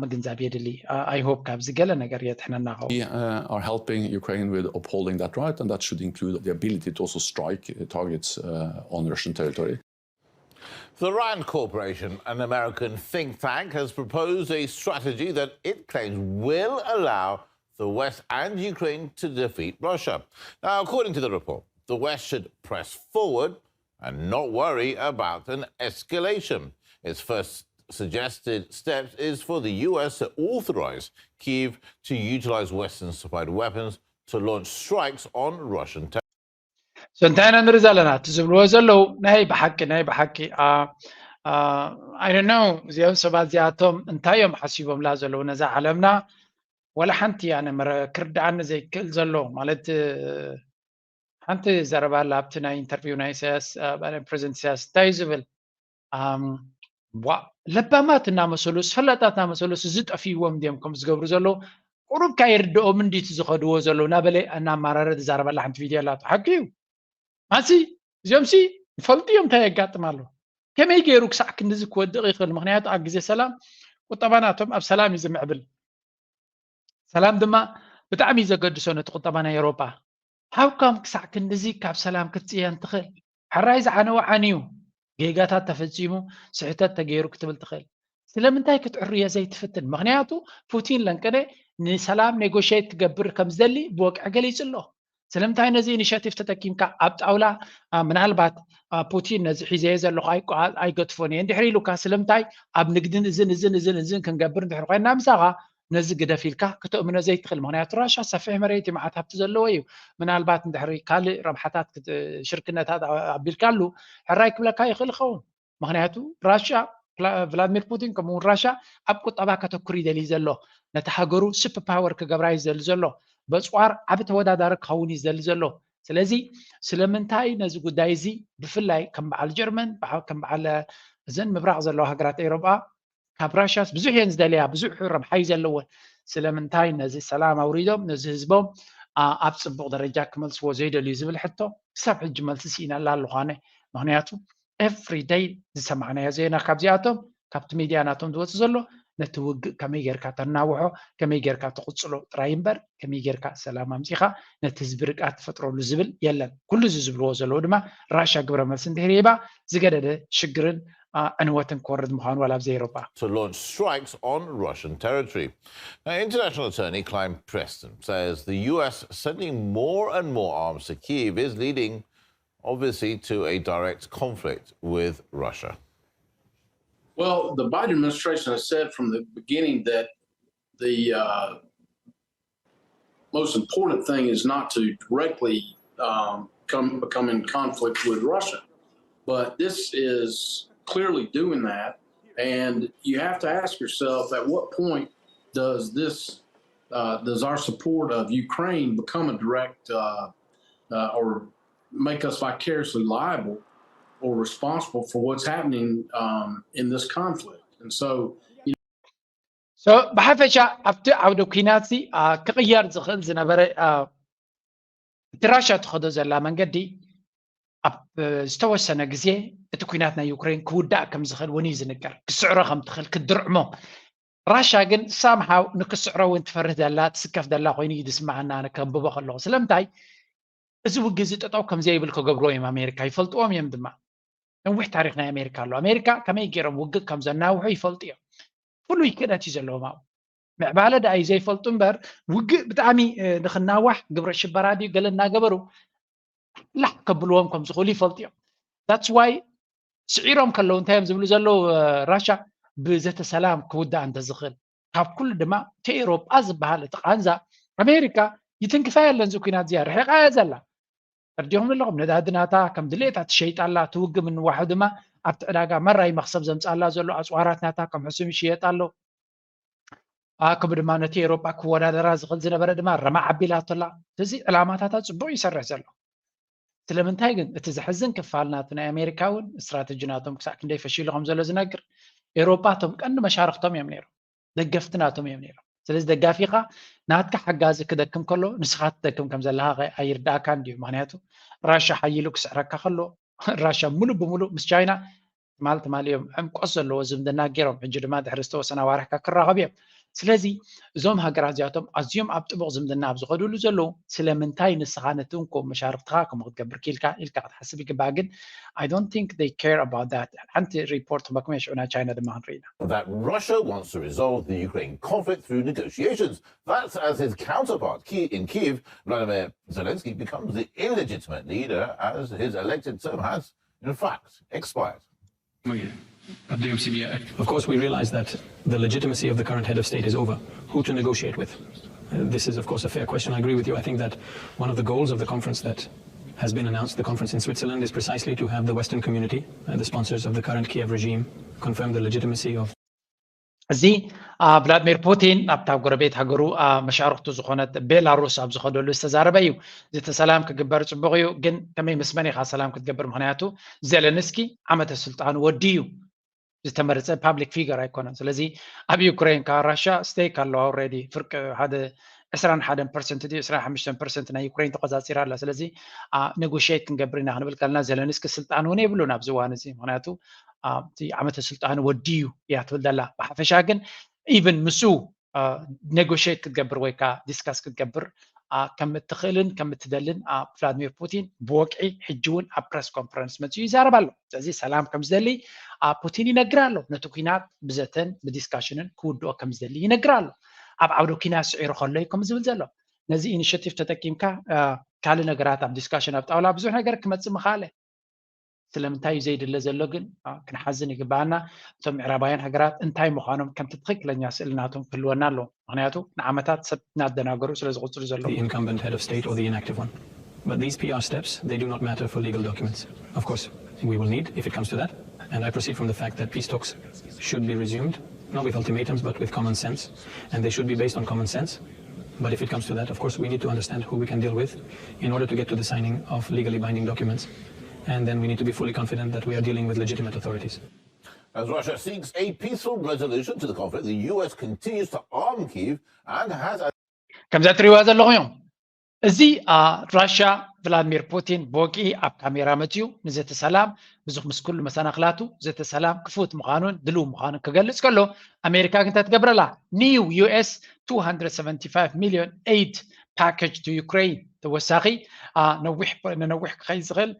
ምግንዛብ የድሊ። I hope ካብዚ ገለ ነገር የድሕነና ኸው We uh, are helping Ukraine with upholding that right, and that should include the ability to also strike uh, targets uh, on Russian territory. The RAND Corporation, an American think tank, has proposed a strategy that it claims will allow the West and Ukraine to defeat Russia. Now, according to the report, the West should press forward and not worry about an escalation. Its first suggested steps is for the U S to authorize Kyiv to utilize Western supplied weapons to launch strikes on Russian territory. So እንታይ ኢና ንርኢ ዘለና? እቲ ዝብልዎ ዘለዉ ናይ ብሓቂ ናይ ብሓቂ I don't know እዚኦም ሰባት እዚኣቶም እንታይ እዮም ሓሲቦምላ ዘለዉ ነዛ ዓለምና? ወላ ሓንቲ ኣነ መረ ክርድኣኒ ዘይክእል ዘሎ ማለት ሓንቲ ዘረባ ኣላ ኣብቲ ናይ ኢንተርቪው ናይ ኢሳያስ ፕሬዚደንት ኢሳያስ እንታይ እዩ ዝብል? ለባማት እናመሰሉስ ፈላጣት እናመሰሉስ እዚ ጠፊዎም ድዮም ከም ዝገብሩ ዘለዉ? ቁሩብ ካይርድኦም እንዲቲ ዝኸድዎ ዘለዉ እናበለ እናማረረ ዝዛረበላ ሓንቲ ቪድዮ ኣላቶ። ሓቂ እዩ። ኣሲ እዚኦም ሲ ይፈልጡ እዮም እንታይ የጋጥም ኣሎ። ከመይ ገይሩ ክሳዕ ክንድዚ ክወድቕ ይኽእል? ምክንያቱ ኣብ ግዜ ሰላም ቁጠባ ናቶም ኣብ ሰላም እዩ ዝምዕብል። ሰላም ድማ ብጣዕሚ እዩ ዘገድሶ ነቲ ቁጠባ ናይ ኤውሮጳ። ሃውካም ክሳዕ ክንድዚ ካብ ሰላም ክትፅየን ትኽእል? ሕራይ ዝዓነወ ዓንዩ፣ ጌጋታት ተፈፂሙ፣ ስሕተት ተገይሩ ክትብል ትኽእል። ስለምንታይ ክትዕርዮ ዘይትፍትን? ምክንያቱ ፑቲን ለንቅነ ንሰላም ኔጎሽት ክገብር ከም ዝደሊ ብወግዒ ገሊጹ ኣሎ። ስለምንታይ ነዚ ኢኒሽቲቭ ተጠቂምካ ኣብ ጣውላ ምናልባት ፑቲን ነዚ ሒዘየ ዘለኹ ኣይገድፎን እየ እንድሕር ኢሉካ ስለምንታይ ኣብ ንግድን እዝን እዝን እዝን እዝን ክንገብር እንድሕር ኮይና ምሳኻ ነዚ ግደፍ ኢልካ ክተእምኖ ዘይትኽእል ምክንያቱ ራሻ ሰፊሕ መሬት እዩ መዓት ሃብቲ ዘለዎ እዩ ምናልባት እንድሕሪ ካልእ ረብሓታት ሽርክነታት ኣቢልካሉ ሕራይ ክብለካ ይኽእል ይኸውን ምክንያቱ ራሻ ቭላድሚር ፑቲን ከምኡውን ራሻ ኣብ ቁጠባ ከተኩር ይደሊ ዘሎ ነቲ ሃገሩ ሱፐር ፓወር ክገብራ ይደሊ ዘሎ በፅዋር ዓብ ተወዳዳሪ ክኸውን ይደሊ ዘሎ ስለዚ ስለምንታይ ነዚ ጉዳይ እዚ ብፍላይ ከም በዓል ጀርመን ከም በዓል እዘን ምብራቕ ዘለዋ ሃገራት ኤሮጳ ካብ ራሽያስ ብዙሕ እየን ዝደለያ ብዙሕ ረብሓ እዩ ዘለወን ስለምንታይ ነዚ ሰላም ኣውሪዶም ነዚ ህዝቦም ኣብ ፅቡቕ ደረጃ ክመልስዎ ዘይደልዩ ዝብል ሕቶ ክሳብ ሕጂ መልሲ ስኢነላ ኣለኳነ ምክንያቱ every day ዝሰማዕናዮ ዜና ካብዚኣቶም ካብቲ ሚድያ ናቶም ዝወፅእ ዘሎ ነቲ ውግእ ከመይ ጌርካ ተናውሖ ከመይ ጌርካ ትቕፅሎ ጥራይ እምበር ከመይ ጌርካ ሰላም ኣምፂኻ ነቲ ህዝቢ ርቃ ትፈጥረሉ ዝብል የለን ኩሉ እዚ ዝብልዎ ዘለዉ ድማ ራሻ ግብረ መልሲ እንድሕር ሂባ ዝገደደ ሽግርን ዕንወትን ክወርድ ምዃኑ ዋላ ኣብዚ ኤሮፓ to launch strikes on Russian territory. Now, international attorney Clyde Preston says the U S sending more and more arms to Kyiv is leading, obviously, to a direct conflict with Russia. Well, the Biden administration has said from the beginning that the uh, most important thing is not to directly um, come become in conflict with Russia. But this is clearly doing that, and you have to ask yourself, at what point does this uh, does our support of Ukraine become a direct uh, uh, or make us vicariously liable or responsible for what's happening um, in this conflict? And so, so ብሓፈሻ ኣብቲ ዓውደ ኩናት ክቕየር ዝኽእል ዝነበረ እቲ ራሻ ትኸዶ ዘላ መንገዲ ኣብ ዝተወሰነ ግዜ እቲ ኩናት ናይ ዩክሬን ክውዳእ ከም ዝኽእል እውን እዩ ዝንገር ክስዕሮ ከም ትኽእል ክድርዕሞ ራሻ ግን ሳምሃው ንክስዕሮ እውን ትፈርህ ዘላ ትስከፍ ዘላ ኮይኑ እዩ ዝስምዓና ኣነ ከንብቦ ከለኹ ስለምንታይ እዚ ውግእ እዚ ጠጠው ከም ዘይብል ክገብርዎ እዮም ኣሜሪካ ይፈልጥዎም እዮም ድማ ነዊሕ ታሪክ ናይ ኣሜሪካ ኣሎ ኣሜሪካ ከመይ ገይሮም ውግእ ከም ዘናውሑ ይፈልጡ እዮም ፍሉይ ክእለት እዩ ዘለዎም ኣብኡ ምዕባለ ደኣ እዩ ዘይፈልጡ እምበር ውግእ ብጣዕሚ ንክናዋሕ ግብረ ሽበራ ድዩ ገለ እናገበሩ ላሕ ከብልዎም ከም ዝኽእሉ ይፈልጡ እዮም that's why ስዒሮም ከለዉ እንታይ እዮም ዝብሉ ዘለዉ ራሻ ብዘተ ሰላም ክውዳእ እንተዝኽእል ካብ ኩሉ ድማ እቲ ኤሮጳ ዝበሃል እቲ ቃንዛ ኣሜሪካ ይትንክፋ የለን እዚ ኩናት እዚኣ ርሒቓ እያ ዘላ ተርዲኹም ኣለኹም ነዳዲ ናታ ከም ድሌታ ትሸይጣ ኣላ ትውግእ ምንዋሑ ድማ ኣብቲ ዕዳጋ መራይ መኽሰብ ዘምፅኣላ ዘሎ ኣፅዋራት ናታ ከም ሕሱም ይሽየጥ ኣሎ ኣክብ ድማ ነቲ ኤሮጳ ክወዳደራ ዝኽእል ዝነበረ ድማ ረማ ዓቢላቶላ እዚ ዕላማታታ ፅቡቅ ይሰርሕ ዘሎ ስለምንታይ ግን እቲ ዘሕዝን ክፋል ናቱ ናይ ኣሜሪካ እውን ስትራተጂ ናቶም ክሳዕ ክንደይ ፈሺሉ ከም ዘሎ ዝነግር ኤሮጳ እቶም ቀንዲ መሻርክቶም እዮም ነይሮም ደገፍቲ ናቶም እዮም ነይሮም ስለዚ ደጋፊኻ ናትካ ሓጋዚ ክደክም ከሎ ንስኻ ትደክም ከም ዘለኻ ኣይርዳእካን ድዩ ምክንያቱ ራሻ ሓይሉ ክስዕረካ ከሎ ራሻ ሙሉእ ብሙሉእ ምስ ቻይና ትማል ትማል እዮም ዕምቆት ዘለዎ ዝምድና ገይሮም ሕጂ ድማ ድሕሪ ዝተወሰነ ኣዋርሕካ ክራኸቡ እዮም ስለዚ እዞም ሃገራት እዚኣቶም ኣዝዮም ኣብ ጥቡቕ ዝምድና ኣብ ዝኸድሉ ዘለዉ ስለምንታይ ንስኻ ነቲ እንኮ መሻርክትኻ ከምኡ ክትገብር ክኢልካ ኢልካ ክትሓስብ ይግባእ ግን I don't think they care about that ሓንቲ ሪፖርት ክበኩም ሽዑ ናይ ቻይና ድማ ክንርኢ ኢና That Russia wants to resolve the Ukraine conflict through negotiations. That's as his counterpart in Kyiv, Vladimir Zelensky, becomes the illegitimate leader as his elected term has, in fact, expired. Of course, we realize that the legitimacy of the current head of state is over. Who to negotiate with? Uh, this is, of course, a fair question. I agree with you. I think that one of the goals of the conference that has been announced, the conference in Switzerland, is precisely to have the Western community, uh, the sponsors of the current Kiev regime, confirm the legitimacy of እዚ ቭላድሚር ፑቲን ናብታ ጎረቤት ሃገሩ መሻርክቱ ዝኾነት ቤላሩስ ኣብ ዝኸደሉ ዝተዛረበ እዩ። ዘተ ሰላም ክግበር ፅቡቕ እዩ፣ ግን ከመይ ምስ መን ኢኻ ሰላም ክትገብር? ምክንያቱ ዜለንስኪ ዓመተ ስልጣኑ ወዲ እዩ። ዝተመረፀ ፓብሊክ ፊገር ኣይኮነን። ስለዚ ኣብ ዩክሬን ከዓ ራሻ ስቴክ ኣለዋ ኦልሬዲ፣ ፍርቂ ሓደ ዕስራን ሓደን ፐርሰንት ድዩ ዕስራን ሓሙሽተን ፐርሰንት ናይ ዩክሬን ተቆፃፂራ ኣላ። ስለዚ ኔጎሽት ክንገብር ኢና ክንብል ከለና ዘለንስኪ ስልጣን እውን የብሉን ኣብዚ እዋን እዚ። ምክንያቱ እቲ ዓመተ ስልጣኑ ወዲ እዩ እያ ትብል ዘላ። ብሓፈሻ ግን ኢቨን ምስኡ ኔጎሽት ክትገብር ወይ ከዓ ዲስካስ ክትገብር ከም እትኽእልን ከም እትደልን ቭላድሚር ፑቲን ብወግዒ ሕጂ እውን ኣብ ፕረስ ኮንፈረንስ መፅኡ ይዛረብ ኣሎ። ስለዚ ሰላም ከም ዝደሊ ፑቲን ይነግር ኣሎ። ነቲ ኩናት ብዘተን ብዲስካሽንን ክውድኦ ከም ዝደሊ ይነግር ኣሎ። ኣብ ዓውዲ ኩናት ስዒሩ ከሎ እዩ ከም ዝብል ዘሎ። ነዚ ኢኒሽቲቭ ተጠቂምካ ካልእ ነገራት ኣብ ዲስካሽን ኣብ ጣውላ ብዙሕ ነገር ክመፅእ ምኽኣለ። ስለምንታይ እዩ ዘይድለ ዘሎ ግን ክንሓዝን ይግባኣና። እቶም ምዕራባውያን ሃገራት እንታይ ምዃኖም ከምቲ ትኽክለኛ ስእሊ ናቶም ክህልወና ኣለዎ። ምክንያቱ ንዓመታት ሰብ እናደናገሩ ስለ ዝቕፅሉ ዘለዉ። The incumbent head of state or the inactive one. But these P R steps, they do not matter for legal documents. Of course, we will need, if it comes to that, and I proceed from the fact that peace talks should be resumed, not with ultimatums, but with common sense, and they should be based on common sense. But if it comes to that, of course, we need to understand who we can deal with in order to get to the signing of legally binding documents. And then we need to be fully confident that we are dealing with legitimate authorities. As Russia seeks a peaceful resolution to the conflict, the U S continues to arm Kyiv and has ከምዚ እትሪእዋ ዘለኹም እዮም። እዚ ራሻ ቭላድሚር ፑቲን ብወግዒ ኣብ ካሜራ መፅዩ ንዘተ ሰላም ብዙሕ ምስ ኩሉ መሰናክላቱ ዘተ ሰላም ክፉት ምዃኑን ድልው ምዃኑን ክገልፅ ከሎ፣ ኣሜሪካ ግን እንታይ ትገብረላ? New U S two hundred seventy-five million aid package to Ukraine፣ ተወሳኺ ነዊሕ ንነዊሕ ክኸይድ ዝኽእል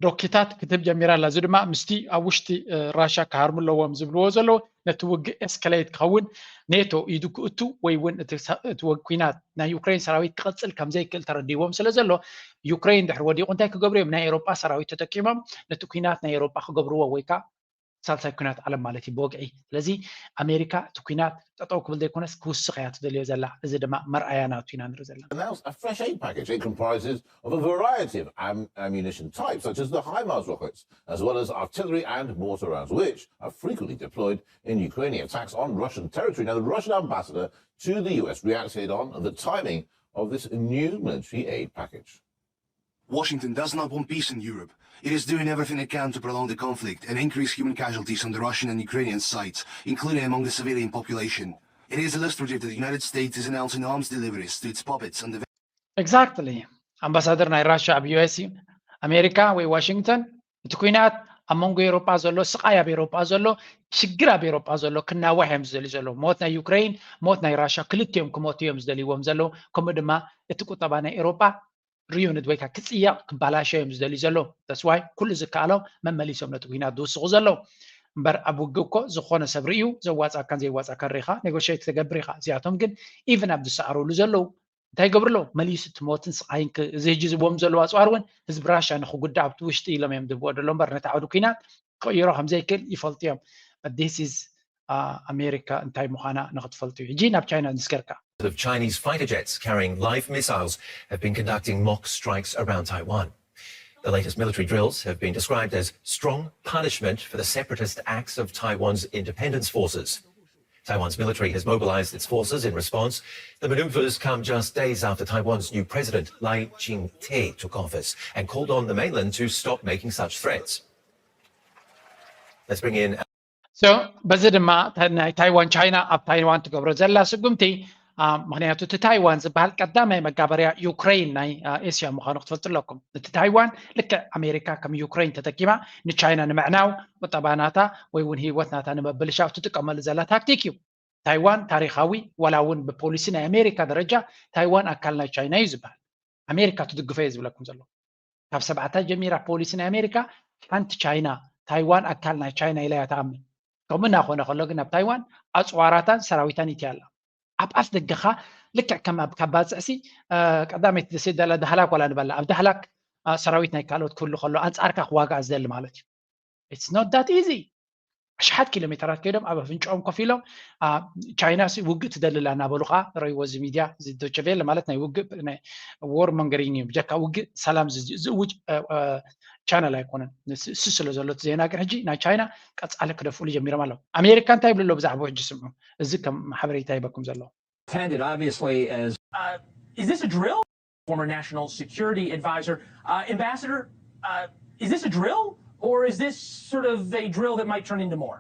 ሮኬታት ክትህብ ጀሚራ ኣላ። እዚ ድማ ምስቲ ኣብ ውሽጢ ራሻ ክሃርሙ ኣለዎም ዝብልዎ ዘለዉ ነቲ ውግእ ኤስከሌት ክኸውን ኔቶ ኢዱ ክእቱ ወይ እውን እቲ ኩናት ናይ ዩክሬን ሰራዊት ክቐፅል ከም ዘይክእል ተረዲዎም ስለ ዘሎ፣ ዩክሬን ድሕሪ ወዲቑ እንታይ ክገብሩ እዮም? ናይ ኤሮጳ ሰራዊት ተጠቂሞም ነቲ ኩናት ናይ ኤሮጳ ክገብርዎ ወይ ከዓ ሳልሳይ ኩናት ዓለም ማለት እዩ ብወግዒ። ስለዚ ኣሜሪካ እቲ ኩናት ጠጠው ክብል ዘይኮነስ ክውስኽ እያ ትደልዮ ዘላ። እዚ ድማ መርኣያ ናቱ ኢና ንርኢ ዘለና። Announced a fresh aid package. It comprises of a variety of am- ammunition types, such as the HIMARS rockets, as well as artillery and mortar rounds, which are frequently deployed in Ukrainian attacks on Russian territory. Now, the Russian ambassador to the U S reacted on the timing of this new military aid package. Washington does not want peace in Europe. It is doing everything it can to prolong the conflict and increase human casualties on the Russian and Ukrainian sides, including among the civilian population. It is illustrative that the United States is announcing arms deliveries to its puppets on the Exactly. ኣምባሳደር ናይ ራሻ ኣብ ዩ ኤስ እዩ። ኣሜሪካ ወይ ዋሽንግተን እቲ ኩናት ኣብ መንጎ ኤሮጳ ዘሎ ስቓይ ኣብ ኤሮጳ ዘሎ ሽግር ኣብ ኤሮጳ ዘሎ ክናዋሕ እዮም ዝደልዩ ዘለዉ። ሞት ናይ ዩክሬን፣ ሞት ናይ ራሻ ክልቲኦም ክሞቱ እዮም ዝደልይዎም ዘለዉ። ከምኡ ድማ እቲ ቁጠባ ናይ ኤሮጳ ሪዩንድ ወይ ከዓ ክፅየቕ ክባላሸ እዮም ዝደልዩ ዘለዉ። ተስዋይ ኩሉ ዝከኣሎም መመሊሶም ነቲ ኩናት ዝውስኹ ዘለዉ። እምበር ኣብ ውግእ እኮ ዝኾነ ሰብ ርእዩ ዘዋፃካን ዘይዋፃካን ርኢኻ ኔጎሽት ተገብር ኢኻ። እዚኣቶም ግን ኢቨን ኣብ ዝሰዓረሉ ዘለዉ እንታይ ይገብሩ ኣለዉ? መሊሱ እቲ ሞትን ስቓይን እዚ ሒዝዎም ዘለዉ ኣፅዋር እውን ህዝቢ ራሻ ንክጉዳእ ኣብቲ ውሽጢ ኢሎም እዮም ድብዎ ደሎ እምበር ነቲ ዓውዲ ኩናት ክቕይሮ ከምዘይክእል ይፈልጡ እዮም። This is ኣሜሪካ እንታይ ምዃና ንክትፈልጡ እዩ። ሕጂ ናብ ቻይና ንስገርካ። Of Chinese fighter jets carrying live missiles have been conducting mock strikes around Taiwan. The latest military drills have been described as strong punishment for the separatist acts of Taiwan's independence forces. Taiwan's military has mobilized its forces in response. The maneuvers come just days after Taiwan's new president, Lai Ching-te, took office and called on the mainland to stop making such threats. Let's bring in So በዚ ድማ ናይ ታይዋን ቻይና ኣብ ታይዋን ትገብሮ ዘላ ስጉምቲ ምክንያቱ እቲ ታይዋን ዝበሃል ቀዳማይ መጋበርያ ዩክሬን ናይ ኤስያ ምዃኑ ክትፈልጡ ኣለኩም። እቲ ታይዋን ልክዕ ኣሜሪካ ከም ዩክሬን ተጠቂማ ንቻይና ንምዕናው ቁጠባ ናታ ወይ እውን ህይወት ናታ ንምብልሻው ትጥቀመሉ ዘላ ታክቲክ እዩ። ታይዋን ታሪካዊ ዋላ እውን ብፖሊሲ ናይ ኣሜሪካ ደረጃ ታይዋን ኣካል ናይ ቻይና እዩ ዝበሃል። ኣሜሪካ ትድግፎ እየ ዝብለኩም ዘሎ። ካብ ሰብዓታት ጀሚራ ፖሊሲ ናይ ኣሜሪካ ሓንቲ ቻይና ታይዋን ኣካል ናይ ቻይና ኢላ እያ ትኣምን። ከምኡ እናኾነ ከሎ ግን ኣብ ታይዋን ኣፅዋራታን ሰራዊታን ይትያ ኣላ። ኣብ ኣፍ ደገኻ ልክዕ ከም ኣብ ካብ ባፅዕሲ ቀዳመይቲ ደሴት ዘላ ዳህላክ ዋላ ንበላ ኣብ ዳህላክ ሰራዊት ናይ ካልኦት ክህሉ ከሎ ኣንፃርካ ክዋጋእ ዝደሊ ማለት እዩ። It's not that easy። ኣሽሓት ኪሎ ሜትራት ከይዶም ኣብ ኣፍንጫኦም ኮፍ ኢሎም ቻይና ውግእ ትደልላ እናበሉ ከዓ ረይዎ እዚ ሚድያ ዶቸቬለ ማለት ናይ ውግእ፣ war mongering እዩ። ብጀካ ውግእ ሰላም ዝእውጅ ቻነል ኣይኮነን። እሱ ስለ ዘሎ እቲ ዜና ግን ሕጂ ናይ ቻይና ቀፃሊ ክደፍእሉ ጀሚሮም ኣለዉ። ኣሜሪካ እንታይ ይብሉ ኣለዉ ብዛዕባ ሕጂ ስምዑ። እዚ ከም ሓበሬታ ይበኩም ዘሎ። Intended, obviously, as Uh, is this a drill? Former national security advisor. Uh, Ambassador, uh, is this a drill? Or is this sort of a drill that might turn into more?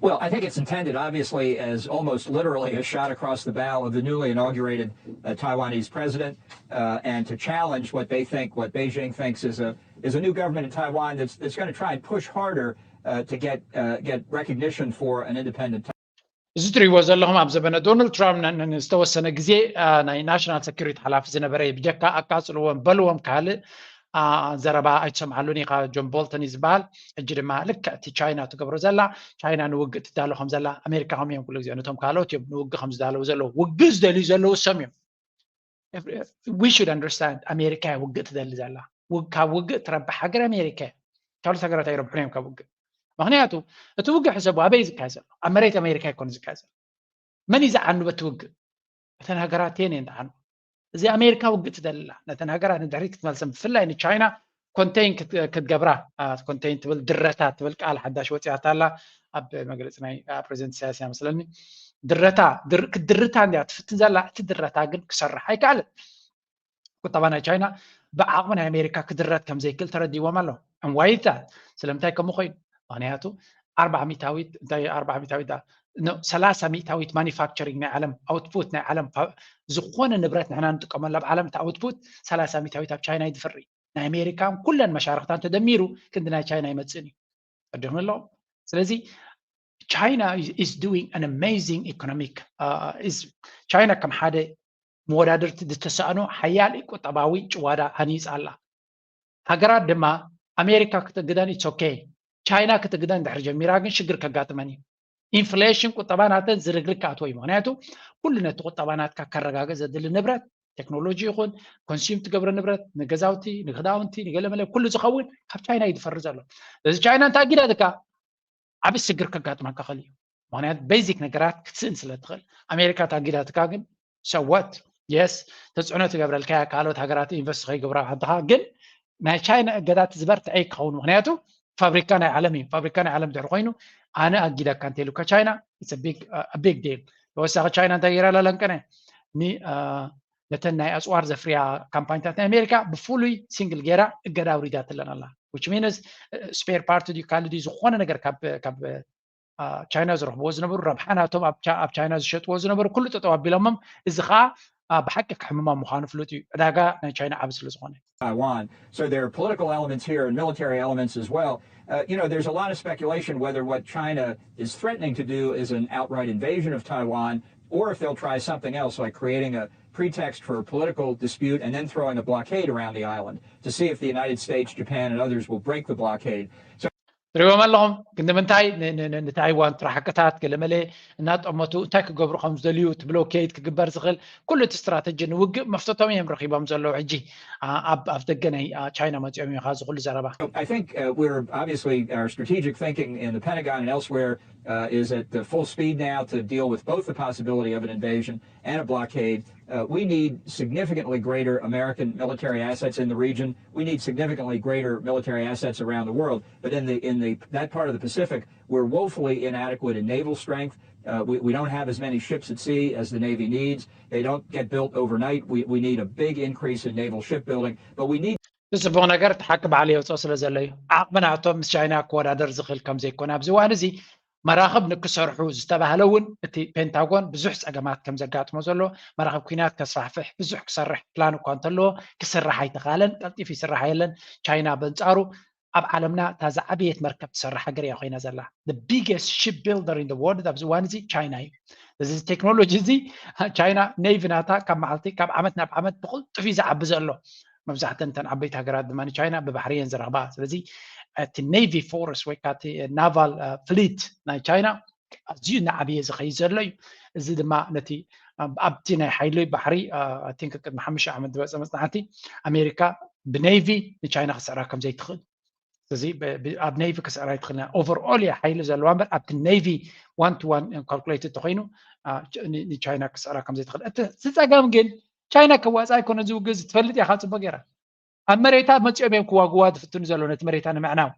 Well, I think it's intended, obviously, as almost literally a shot across the bow of the newly inaugurated uh, Taiwanese president, uh, and to challenge what they think, what Beijing thinks is a is a new government in Taiwan that's that's going to try and push harder uh, to get uh, get recognition for an independent. እዚ ትሪእዎ ዘለኹም ኣብ ዘበነ ዶናልድ ትራምፕ ዝተወሰነ ግዜ ናይ ናሽናል ሰኪሪቲ ሓላፊ ዝነበረ ብጀካ ኣቃፅልዎም በልዎም ካልእ ዘረባ ኣይትሰምዓሉን ኢኻ። ጆን ቦልተን እዩ ዝበሃል። ሕጂ ድማ ልክዕ እቲ ቻይና ትገብሮ ዘላ፣ ቻይና ንውግእ ትዳሎ ከም ዘላ ኣሜሪካ ከም እዮም ኩሉ ግዜ ነቶም ካልኦት እዮም ንውግእ ከም ዝዳለዉ ዘለዉ። ውግእ ዝደልዩ ዘለዉ እሶም እዮም። We should understand ኣሜሪካ እያ ውግእ ትደሊ ዘላ። ካብ ውግእ ትረብሕ ሃገር ኣሜሪካ እያ። ካልኦት ሃገራት ኣይረብሑን እዮም ካብ ውግእ። ምክንያቱ እቲ ውግእ ሕሰቡ ኣበይ ዝካየድ ዘሎ? ኣብ መሬት ኣሜሪካ ኣይኮነ ዝካየድ ዘሎ። መን እዩ ዝዓኑ በቲ ውግእ? እተን ሃገራት እየን እየን ዝዓኑ። እዚ ኣሜሪካ ውግእ ትደልላ ነተን ሃገራት ንድሕሪት ክትመልሰን ብፍላይ ንቻይና ኮንቴን ክትገብራ ኮንቴን ትብል ድረታ ትብል ቃል ሓዳሽ ወፂኣታ ኣላ ኣብ መግለፂ ናይ ፕሬዚደንት ኢሳያስ እያ መስለኒ። ድረታ ክትድርታ እንዲያ ትፍትን ዘላ፣ እቲ ድረታ ግን ክሰርሕ ኣይከኣልን። ቁጠባ ናይ ቻይና ብዓቕሚ ናይ ኣሜሪካ ክድረት ከም ዘይክእል ተረዲዎም ኣለዉ። And why is that? ስለምንታይ ከምኡ ኮይኑ? ምክንያቱ ኣርባዓ ሚእታዊት እንታይ ኣርባዓ ሚእታዊት ሰላሳ ሚእታዊት ማኒፋክቸሪንግ ናይ ዓለም ኣውትፑት ናይ ዓለም ዝኾነ ንብረት ንሕና ንጥቀመሉ ኣብ ዓለም እቲ ኣውትፑት ሰላሳ ሚእታዊት ኣብ ቻይና እዩ ዝፍሪ። ናይ ኣሜሪካን ኩለን መሻርክታን ተደሚሩ ክንዲ ናይ ቻይና ይመፅእን እዩ። ቀዲኹም ኣለኹም። ስለዚ ቻይና is doing an amazing economic ቻይና ከም ሓደ መወዳድርቲ ዝተሳእኖ ሓያል ቁጠባዊ ጭዋዳ ሃኒፃ ኣላ። ሃገራት ድማ ኣሜሪካ ክትእግደን it's okay፣ ቻይና ክትእግደን ድሕሪ ጀሚራ ግን ሽግር ከጋጥመን እዩ። ኢንፍሌሽን ቁጠባ ናተን ዝርግርግ ክኣትዎ እዩ። ምክንያቱ ኩሉ ነቲ ቁጠባ ናትካ ከረጋገ ዘድሊ ንብረት ቴክኖሎጂ ይኹን ኮንሱም ትገብሮ ንብረት ንገዛውቲ ንክዳውንቲ ንገለመለ ኩሉ ዝኸውን ካብ ቻይና እዩ ዝፈሪ ዘሎ። እዚ ቻይና እንታይ ኣጊዳትካ ዓብ ስግር ከጋጥመካ ክእል እዩ። ምክንያቱ ቤዚክ ነገራት ክትስእን ስለ ትኽእል። ኣሜሪካ ታጊዳትካ ግን ሰወት የስ ተፅዕኖ ትገብረልካ ካልኦት ሃገራት ኢንቨስት ከይገብራ ዓድኻ ግን ናይ ቻይና እገዳት ዝበርትዐ ክኸውን። ምክንያቱ ፋብሪካ ናይ ዓለም እዩ። ፋብሪካ ናይ ዓለም ድሕሪ ኮይኑ ኣነ ኣጊደካ እንተኢሉካ ቻይና ቢግ ዲል። ተወሳኺ ቻይና እንታይ ገይራ ኣለንቀነ ነተን ናይ ኣፅዋር ዘፍርያ ካምፓኒታት ናይ ኣሜሪካ ብፍሉይ ሲንግል ገይራ እገዳ ኣውሪዳትለን ኣላ። Which means ስፔር ፓርት ድዩ ካልእ ድዩ ዝኾነ ነገር ካብ ቻይና ዝረኽብዎ ዝነበሩ ረብሓ ናቶም ኣብ ቻይና ዝሸጥዎ ዝነበሩ ኩሉ ጠጠው ኣቢሎሞም። እዚ ከዓ ብሓቂ ክሕምሞም ምዃኑ ፍሉጥ እዩ። ዕዳጋ ናይ ቻይና ዓብ ስለ ዝኾነ። Taiwan. So there are political elements here and military elements as well. Uh, you know, there's a lot of speculation whether what China is threatening to do is an outright invasion of Taiwan or if they'll try something else, like creating a pretext for a political dispute and then throwing a blockade around the island to see if the United States, Japan, and others will break the blockade. So ትሪእዎም ኣለኹም ክንዲ ምንታይ ንታይዋን ትራሕቅታት ገለመለ እናጠመቱ እንታይ ክገብሩ ከም ዝደልዩ እቲ ብሎኬድ ክግበር ዝኽእል ኩሉ እቲ ስትራተጂ ንውግእ መፍተቶም እዮም ረኪቦም ዘለዉ ሕጂ ኣብ ደገ ናይ ቻይና መፂኦም እዮም እዚ ኩሉ ዘረባ። I think uh, we're obviously our strategic thinking in the Pentagon and elsewhere uh, is at the full speed now to deal with both the possibility of an invasion and a blockade. Uh, we need significantly greater American military assets in the region. We need significantly greater military assets around the world. But in the in the that part of the Pacific, we're woefully inadequate in naval strength. Uh, we, we don't have as many ships at sea as the Navy needs. They don't get built overnight. We, we need a big increase in naval shipbuilding. But we need እቲ ፅቡቕ ነገር እቲ ሓቂ ባዕሉ የውፅኦ ስለ ዘሎ እዩ። ዓቕሚ ናቶም ምስ ቻይና ክወዳደር ዝኽእል ከም ዘይኮነ ኣብዚ እዋን እዚ መራኽብ ንክሰርሑ ዝተባህለ እውን እቲ ፔንታጎን ብዙሕ ፀገማት ከም ዘጋጥሞ ዘሎ መራኽብ ኩናት ከስፋሕፍሕ ብዙሕ ክሰርሕ ፕላን እኳ እንተለዎ ክስራሕ ኣይተኻለን። ቀልጢፉ ይስራሕ የለን። ቻይና በንፃሩ ኣብ ዓለምና እታ ዝዓበየት መርከብ ትሰርሕ ሃገር እያ ኮይና ዘላ። The biggest ship builder in the world ኣብዚ እዋን እዚ ቻይና እዩ። እዚ ቴክኖሎጂ እዚ ቻይና ኔቪ ናታ ካብ መዓልቲ ካብ ዓመት ናብ ዓመት ብቕልጡፍ እዩ ዝዓቢ ዘሎ። መብዛሕተን እተን ዓበይቲ ሃገራት ድማ ቻይና ብባሕሪ እየን ዝረኽባ። ስለዚ እቲ ኔቪ ፎርስ ወይ ከዓ እቲ ናቫል ፍሊት ናይ ቻይና ኣዝዩ እናዓበየ ዝኸይድ ዘሎ እዩ። እዚ ድማ ነቲ ኣብቲ ናይ ሓይሊ ባሕሪ ቲንክ ቅድሚ ሓሙሽተ ዓመት ዝበፀ መፅናዕቲ ኣሜሪካ ብኔቪ ንቻይና ክስዕራ ከም ዘይትኽእል ስለዚ ኣብ ኔቪ ክስዕራ ይትኽእል ኢና። ኦቨርኦል እያ ሓይሊ ዘለዋ እምበር ኣብቲ ኔቪ ዋን ቱ ዋን ካልኩሌት እንተኮይኑ ንቻይና ክስዕራ ከምዘይትኽእል። እቲ ጸገም ግን ቻይና ከዋፃ ኣይኮነ ዝውግዝ ትፈልጥ ኢኻ ፅቡቅ ገይራ። ኣብ መሬታ መፂኦም እዮም ክዋግዋ ዝፍትኑ ዘሎ ነቲ መሬታ ንምዕናው።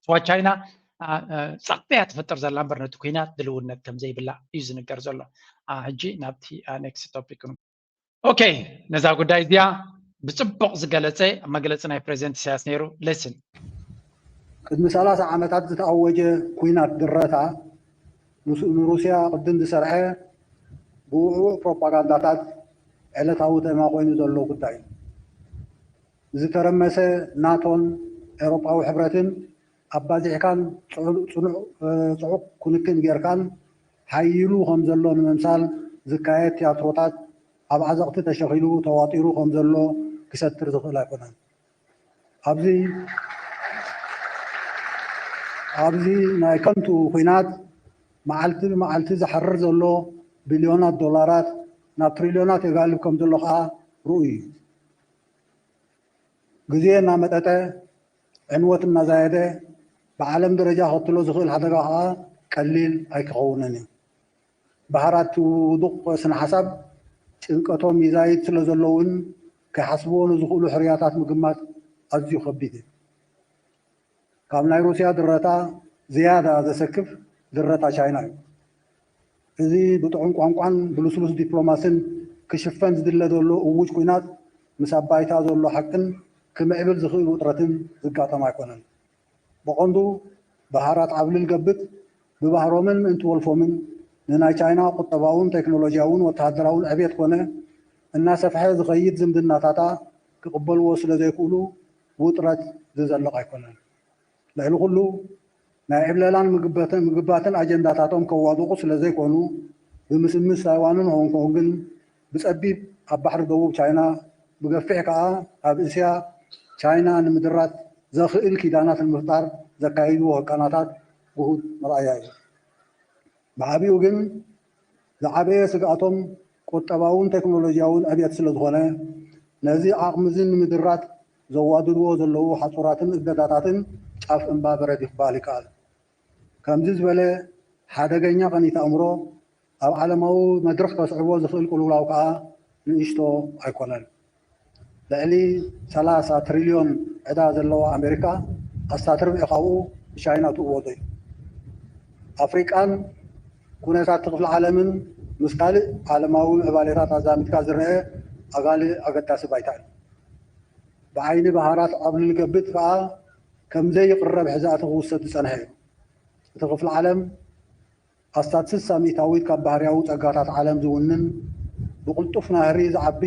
ስዋ ቻይና ጸቕጢ እያ ትፈጥር ዘላ እምበር ነቲ ኩናት ድልውነት ከምዘይብላ እዩ ዝንገር ዘሎ። ሕጂ ናብቲ ኔክስት ቶፒክ። ኦኬ፣ ነዛ ጉዳይ እዚኣ ብፅቡቕ ዝገለፀ መግለፂ ናይ ፕሬዚደንት ኢሳያስ ነይሩ። ሌስን። ቅድሚ ሰላሳ ዓመታት ዝተኣወጀ ኩናት ድረታ ንሩስያ ቅድም ዝሰርሐ ብውዕውዕ ፕሮፓጋንዳታት ዕለታዊ ተማ ኮይኑ ዘሎ ጉዳይ እዩ። ዝተረመሰ ናቶን ኤውሮጳዊ ሕብረትን ኣባዚሕካን ጽዑቕ ክንክን ጌርካን ሓይሉ ከም ዘሎ ንምምሳል ዝካየድ ትያትሮታት ኣብ ዓዘቕቲ ተሸኺሉ ተዋጢሩ ከም ዘሎ ክሰትር ዝኽእል ኣይኮነን። ኣብዚ ኣብዚ ናይ ከንቱ ኹናት መዓልቲ ብመዓልቲ ዝሓርር ዘሎ ቢልዮናት ዶላራት ናብ ትሪልዮናት የጋልብ ከም ዘሎ ከዓ ርኡይ እዩ። ግዜ እናመጠጠ ዕንወት እናዛየደ ብዓለም ደረጃ ከትሎ ዝኽእል ሓደጋ ከዓ ቀሊል ኣይክኸውንን እዩ። ባህራት ውዱቕ ስነ ሓሳብ ጭንቀቶም ይዛይድ ስለ ዘለውን ከይሓስብዎ ንዝኽእሉ ሕርያታት ምግማት ኣዝዩ ከቢድ እዩ። ካብ ናይ ሩስያ ድረታ ዝያዳ ዘሰክፍ ድረታ ቻይና እዩ። እዚ ብጥዑም ቋንቋን ብልስሉስ ዲፕሎማስን ክሽፈን ዝድለ ዘሎ እውጅ ኲናት ምስ ኣብ ባይታ ዘሎ ሓቅን ክምዕብል ዝኽእል ውጥረትን ዝጋጠም ኣይኮነን። ብቐንዱ ባህራት ዓብልል ገብት ብባህሮምን ምእንቲ ወልፎምን ንናይ ቻይና ቁጠባውን ቴክኖሎጂያውን ወተሃደራውን ዕብየት ኮነ እናሰፍሐ ዝኸይድ ዝምድናታታ ክቕበልዎ ስለ ዘይክእሉ ውጥረት ዝዘልቕ ኣይኮነን። ልዕሊ ኩሉ ናይ ዕብለላን ምግባትን ኣጀንዳታቶም ከዋድቑ ስለ ዘይኮኑ ብምስምስ ታይዋንን ሆንግ ኮንግን ብጸቢብ ኣብ ባሕሪ ደቡብ ቻይና ብገፊሕ ከኣ ኣብ እስያ ቻይና ንምድራት ዘኽእል ኪዳናት ንምፍጣር ዘካይድዎ ህቀናታት ግሁድ መርኣያ እዩ። ብዓቢኡ ግን ዝዓበየ ስግኣቶም ቁጠባውን ቴክኖሎጂያውን ዕብየት ስለ ዝኾነ ነዚ ዓቕሚ እዚ ንምድራት ዘዋድድዎ ዘለዉ ሓጹራትን እገዳታትን ጫፍ እምባ በረድ እዩ ክበሃል ይከኣል። ከምዚ ዝበለ ሓደገኛ ቀኒት ኣእምሮ ኣብ ዓለማዊ መድረኽ ከስዕቦ ዝኽእል ቅልውላው ከኣ ንእሽቶ ኣይኮነን። ልዕሊ ሰላሳ ትሪልዮን ዕዳ ዘለዋ ኣሜሪካ ኣስታት ርብዒ ካብኡ ብቻይና ትእወዶ እዩ። ኣፍሪቃን ኩነታት ክፍለ ዓለምን ምስ ካልእ ዓለማዊ ምዕባሌታት ኣዛሚድካ ዝረአ ኣጋልእ ኣገዳሲ ባይታ እዩ። ብዓይኒ ባህራት ዓብልል ገብት ከኣ ከም ዘይቕረብ ሕዛእቲ ክውሰድ ዝጸንሐ እዩ። እቲ ክፍለ ዓለም ኣስታት ስሳ ሚእታዊት ካብ ባህርያዊ ጸጋታት ዓለም ዝውንን ብቕልጡፍ ናህሪ ዝዓቢ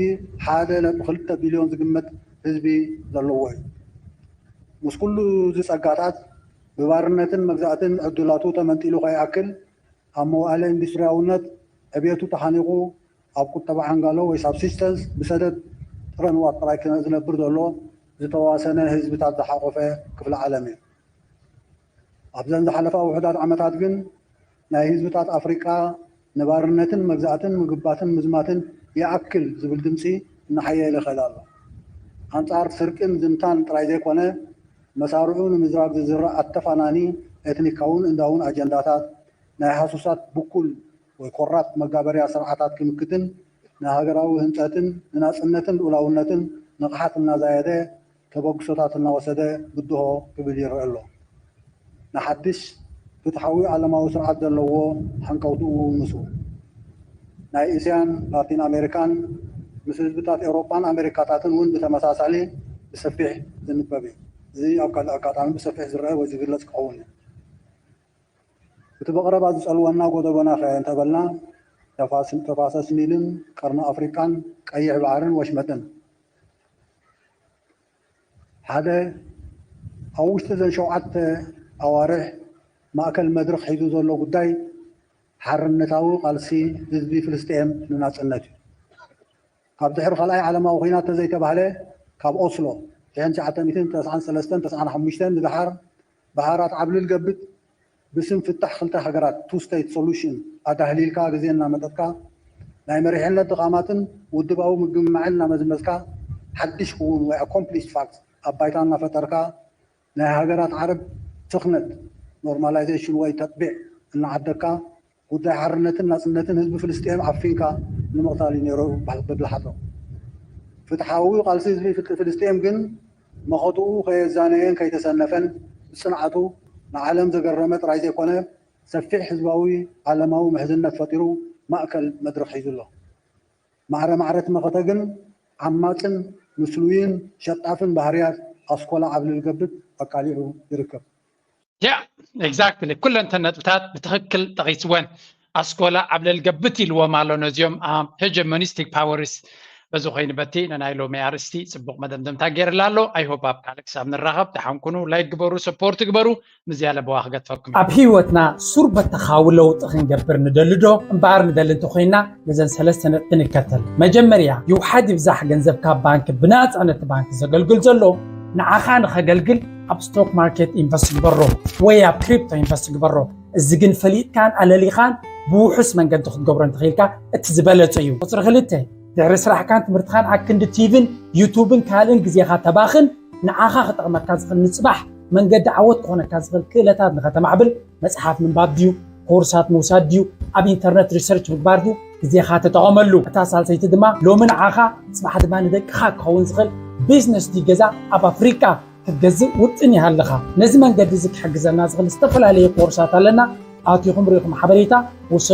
ሓደ ነጥቢ ክልተ ቢልዮን ዝግመት ህዝቢ ዘለዎ እዩ። ምስ ኩሉ እዚ ጸጋታት ብባርነትን መግዛእትን ዕድላቱ ተመንጢሉ ከይኣክል ኣብ መዋእለ ኢንዱስትሪያውነት ዕብየቱ ተሓኒቑ ኣብ ቁጠባ ዓንጋሎ ወይ ሳብሲስተንስ ብሰደድ ጥረ ንዋት ጥራይ ዝነብር ዘሎ ዝተዋሰነ ህዝብታት ዝሓቖፈ ክፍለ ዓለም እዩ። ኣብዘን ዝሓለፋ ውሑዳት ዓመታት ግን ናይ ህዝብታት ኣፍሪቃ ንባርነትን መግዛእትን ምግባትን ምዝማትን ይኣክል ዝብል ድምፂ እናሓየለ ይኸይድ ኣሎ። ኣንጻር ስርቅን ዝምታን ጥራይ ዘይኮነ መሳርዑ ንምዝራግ ዝዝራእ ኣተፋናኒ ኤትኒካውን እንዳውን ኣጀንዳታት ናይ ሃሱሳት ብኩል ወይ ኮራፕት መጋበርያ ስርዓታት ክምክትን ንሃገራዊ ህንፀትን ንናፅነትን ልኡላውነትን ንቕሓት እናዛየደ ተበግሶታት እናወሰደ ብድሆ ክብል ይረአ ኣሎ። ንሓድሽ ፍትሓዊ ዓለማዊ ስርዓት ዘለዎ ሓንቀውትኡ እውን ምስኡ ናይ እስያን ላቲን ኣሜሪካን ምስ ህዝብታት ኤውሮጳን ኣሜሪካታትን እውን ብተመሳሳሊ ብሰፊሕ ዝንበብ እዩ። እዚ ኣብ ካልእ ኣጋጣሚ ብሰፊሕ ዝረአ ወይ ዝግለጽ ክኸውን እዩ። እቲ ብቐረባ ዝጸልወና ጎደቦና ከ እንተበልና ተፋሰስ ኒልን ቀርኒ ኣፍሪቃን ቀይሕ ባሕርን ወሽመጥን ሓደ ኣብ ውሽጢ ዘን ሸውዓተ ኣዋርሕ ማእከል መድረኽ ሒዙ ዘሎ ጉዳይ ሓርነታዊ ቃልሲ ህዝቢ ፍልስጤም ንናጽነት እዩ። ካብ ድሕሪ ካልኣይ ዓለማዊ ኲናት ተዘይተባህለ ካብ ኦስሎ ሽሕን ትሽዓተ ሚእትን ተስዓን ሰለስተን ተስዓን ሓሙሽተን ንደሓር ብሃራት ዓብልል ገብት ብስም ፍታሕ ክልተ ሃገራት two state solution ኣዳህሊልካ ግዜ እናመጠጥካ ናይ መሪሕነት ድኻማትን ውድባዊ ምግምማዕን እናመዝመዝካ ሓድሽ ክውን ወይ accomplished facts ኣብ ባይታ እናፈጠርካ ናይ ሃገራት ዓረብ ትኽነት ኖርማላይዜሽን ወይ ተጥቢዕ እናዓደካ ጉዳይ ሓርነትን ናጽነትን ህዝቢ ፍልስጤም ዓፊንካ ንምቕታል እዩ ነይሩ ብብልሓቶም። ፍትሓዊ ቃልሲ ህዝቢ ፍልስጤም ግን መኸትኡ ከየዛነየን ከይተሰነፈን ብጽንዓቱ ንዓለም ዘገረመ ጥራይ ዘይኮነ ሰፊሕ ህዝባዊ ዓለማዊ ምሕዝነት ፈጢሩ ማእከል መድረኽ ሒዙ ኣሎ። ማዕረ ማዕረ እቲ መኸተ ግን ዓማጽን ምስሉይን ሸጣፍን ባህርያት ኣስኮላ ዓብልል ገብት ኣቃሊዑ ይርከብ። ያ exactly ኩለን እተን ነጥብታት ብትኽክል ጠቒስወን። ኣስኮላ ዓብለል ገብት ኢልዎም ኣሎ ነዚኦም ሄጀሞኒስቲክ ፓወርስ። በዚ ኮይኑ በቲ ንናይ ሎሚ ኣርእስቲ ጽቡቕ መደምደምታ ገይርላ ኣሎ። I hope ኣብ ካልእ ክሳብ ንራኸብ ደሓን ኩኑ። ላይክ ግበሩ፣ ሰፖርት ግበሩ። ምዝያለ በዋ ክገጥፈኩም። ኣብ ህይወትና ሱር በተኻዊ ለውጢ ክንገብር ንደሊ ዶ? እምበኣር ንደሊ እንተኾይንና ነዘን ሰለስተ ነጥቢ ንከተል። መጀመርያ ይውሓድ ይብዛሕ ገንዘብካ ኣብ ባንክ ብናጻ ነቲ ባንክ ዘገልግል ዘሎ ንዓኻ ንኸገልግል ኣብ ስቶክ ማርኬት ኢንቨስት ግበሮ ወይ ኣብ ክሪፕቶ ኢንቨስት ግበሮ። እዚ ግን ፈሊጥካን ኣለሊኻን ብውሑስ መንገዲ ክትገብሮ እንተኽኢልካ እቲ ዝበለጸ እዩ። ቁፅሪ ክልተ ድሕሪ ስራሕካን ትምህርትኻን ኣክንዲ ቲቪን ዩቱብን ካልእን ግዜኻ ተባኽን ንዓኻ ክጠቕመካ ዝኽእል ንፅባሕ መንገዲ ዓወት ክኾነካ ዝኽእል ክእለታት ንኸተማዕብል መፅሓፍ ምንባብ ድዩ ኮርሳት ምውሳድ ድዩ ኣብ ኢንተርነት ሪሰርች ምግባር ድዩ ግዜኻ ተጠቐመሉ። እታ ሳልሰይቲ ድማ ሎሚ ንዓኻ ፅባሕ ድማ ንደቅኻ ክኸውን ዝኽእል ቢዝነስ ድዩ ገዛ ኣብ ኣፍሪቃ ክትገዝእ ውጥን ይሃልኻ። ነዚ መንገዲ እዚ ክሕግዘና ዝኽእል ዝተፈላለዩ ኮርሳት ኣለና። ኣቲኹም ርኢኹም ሓበሬታ ውሰዱ።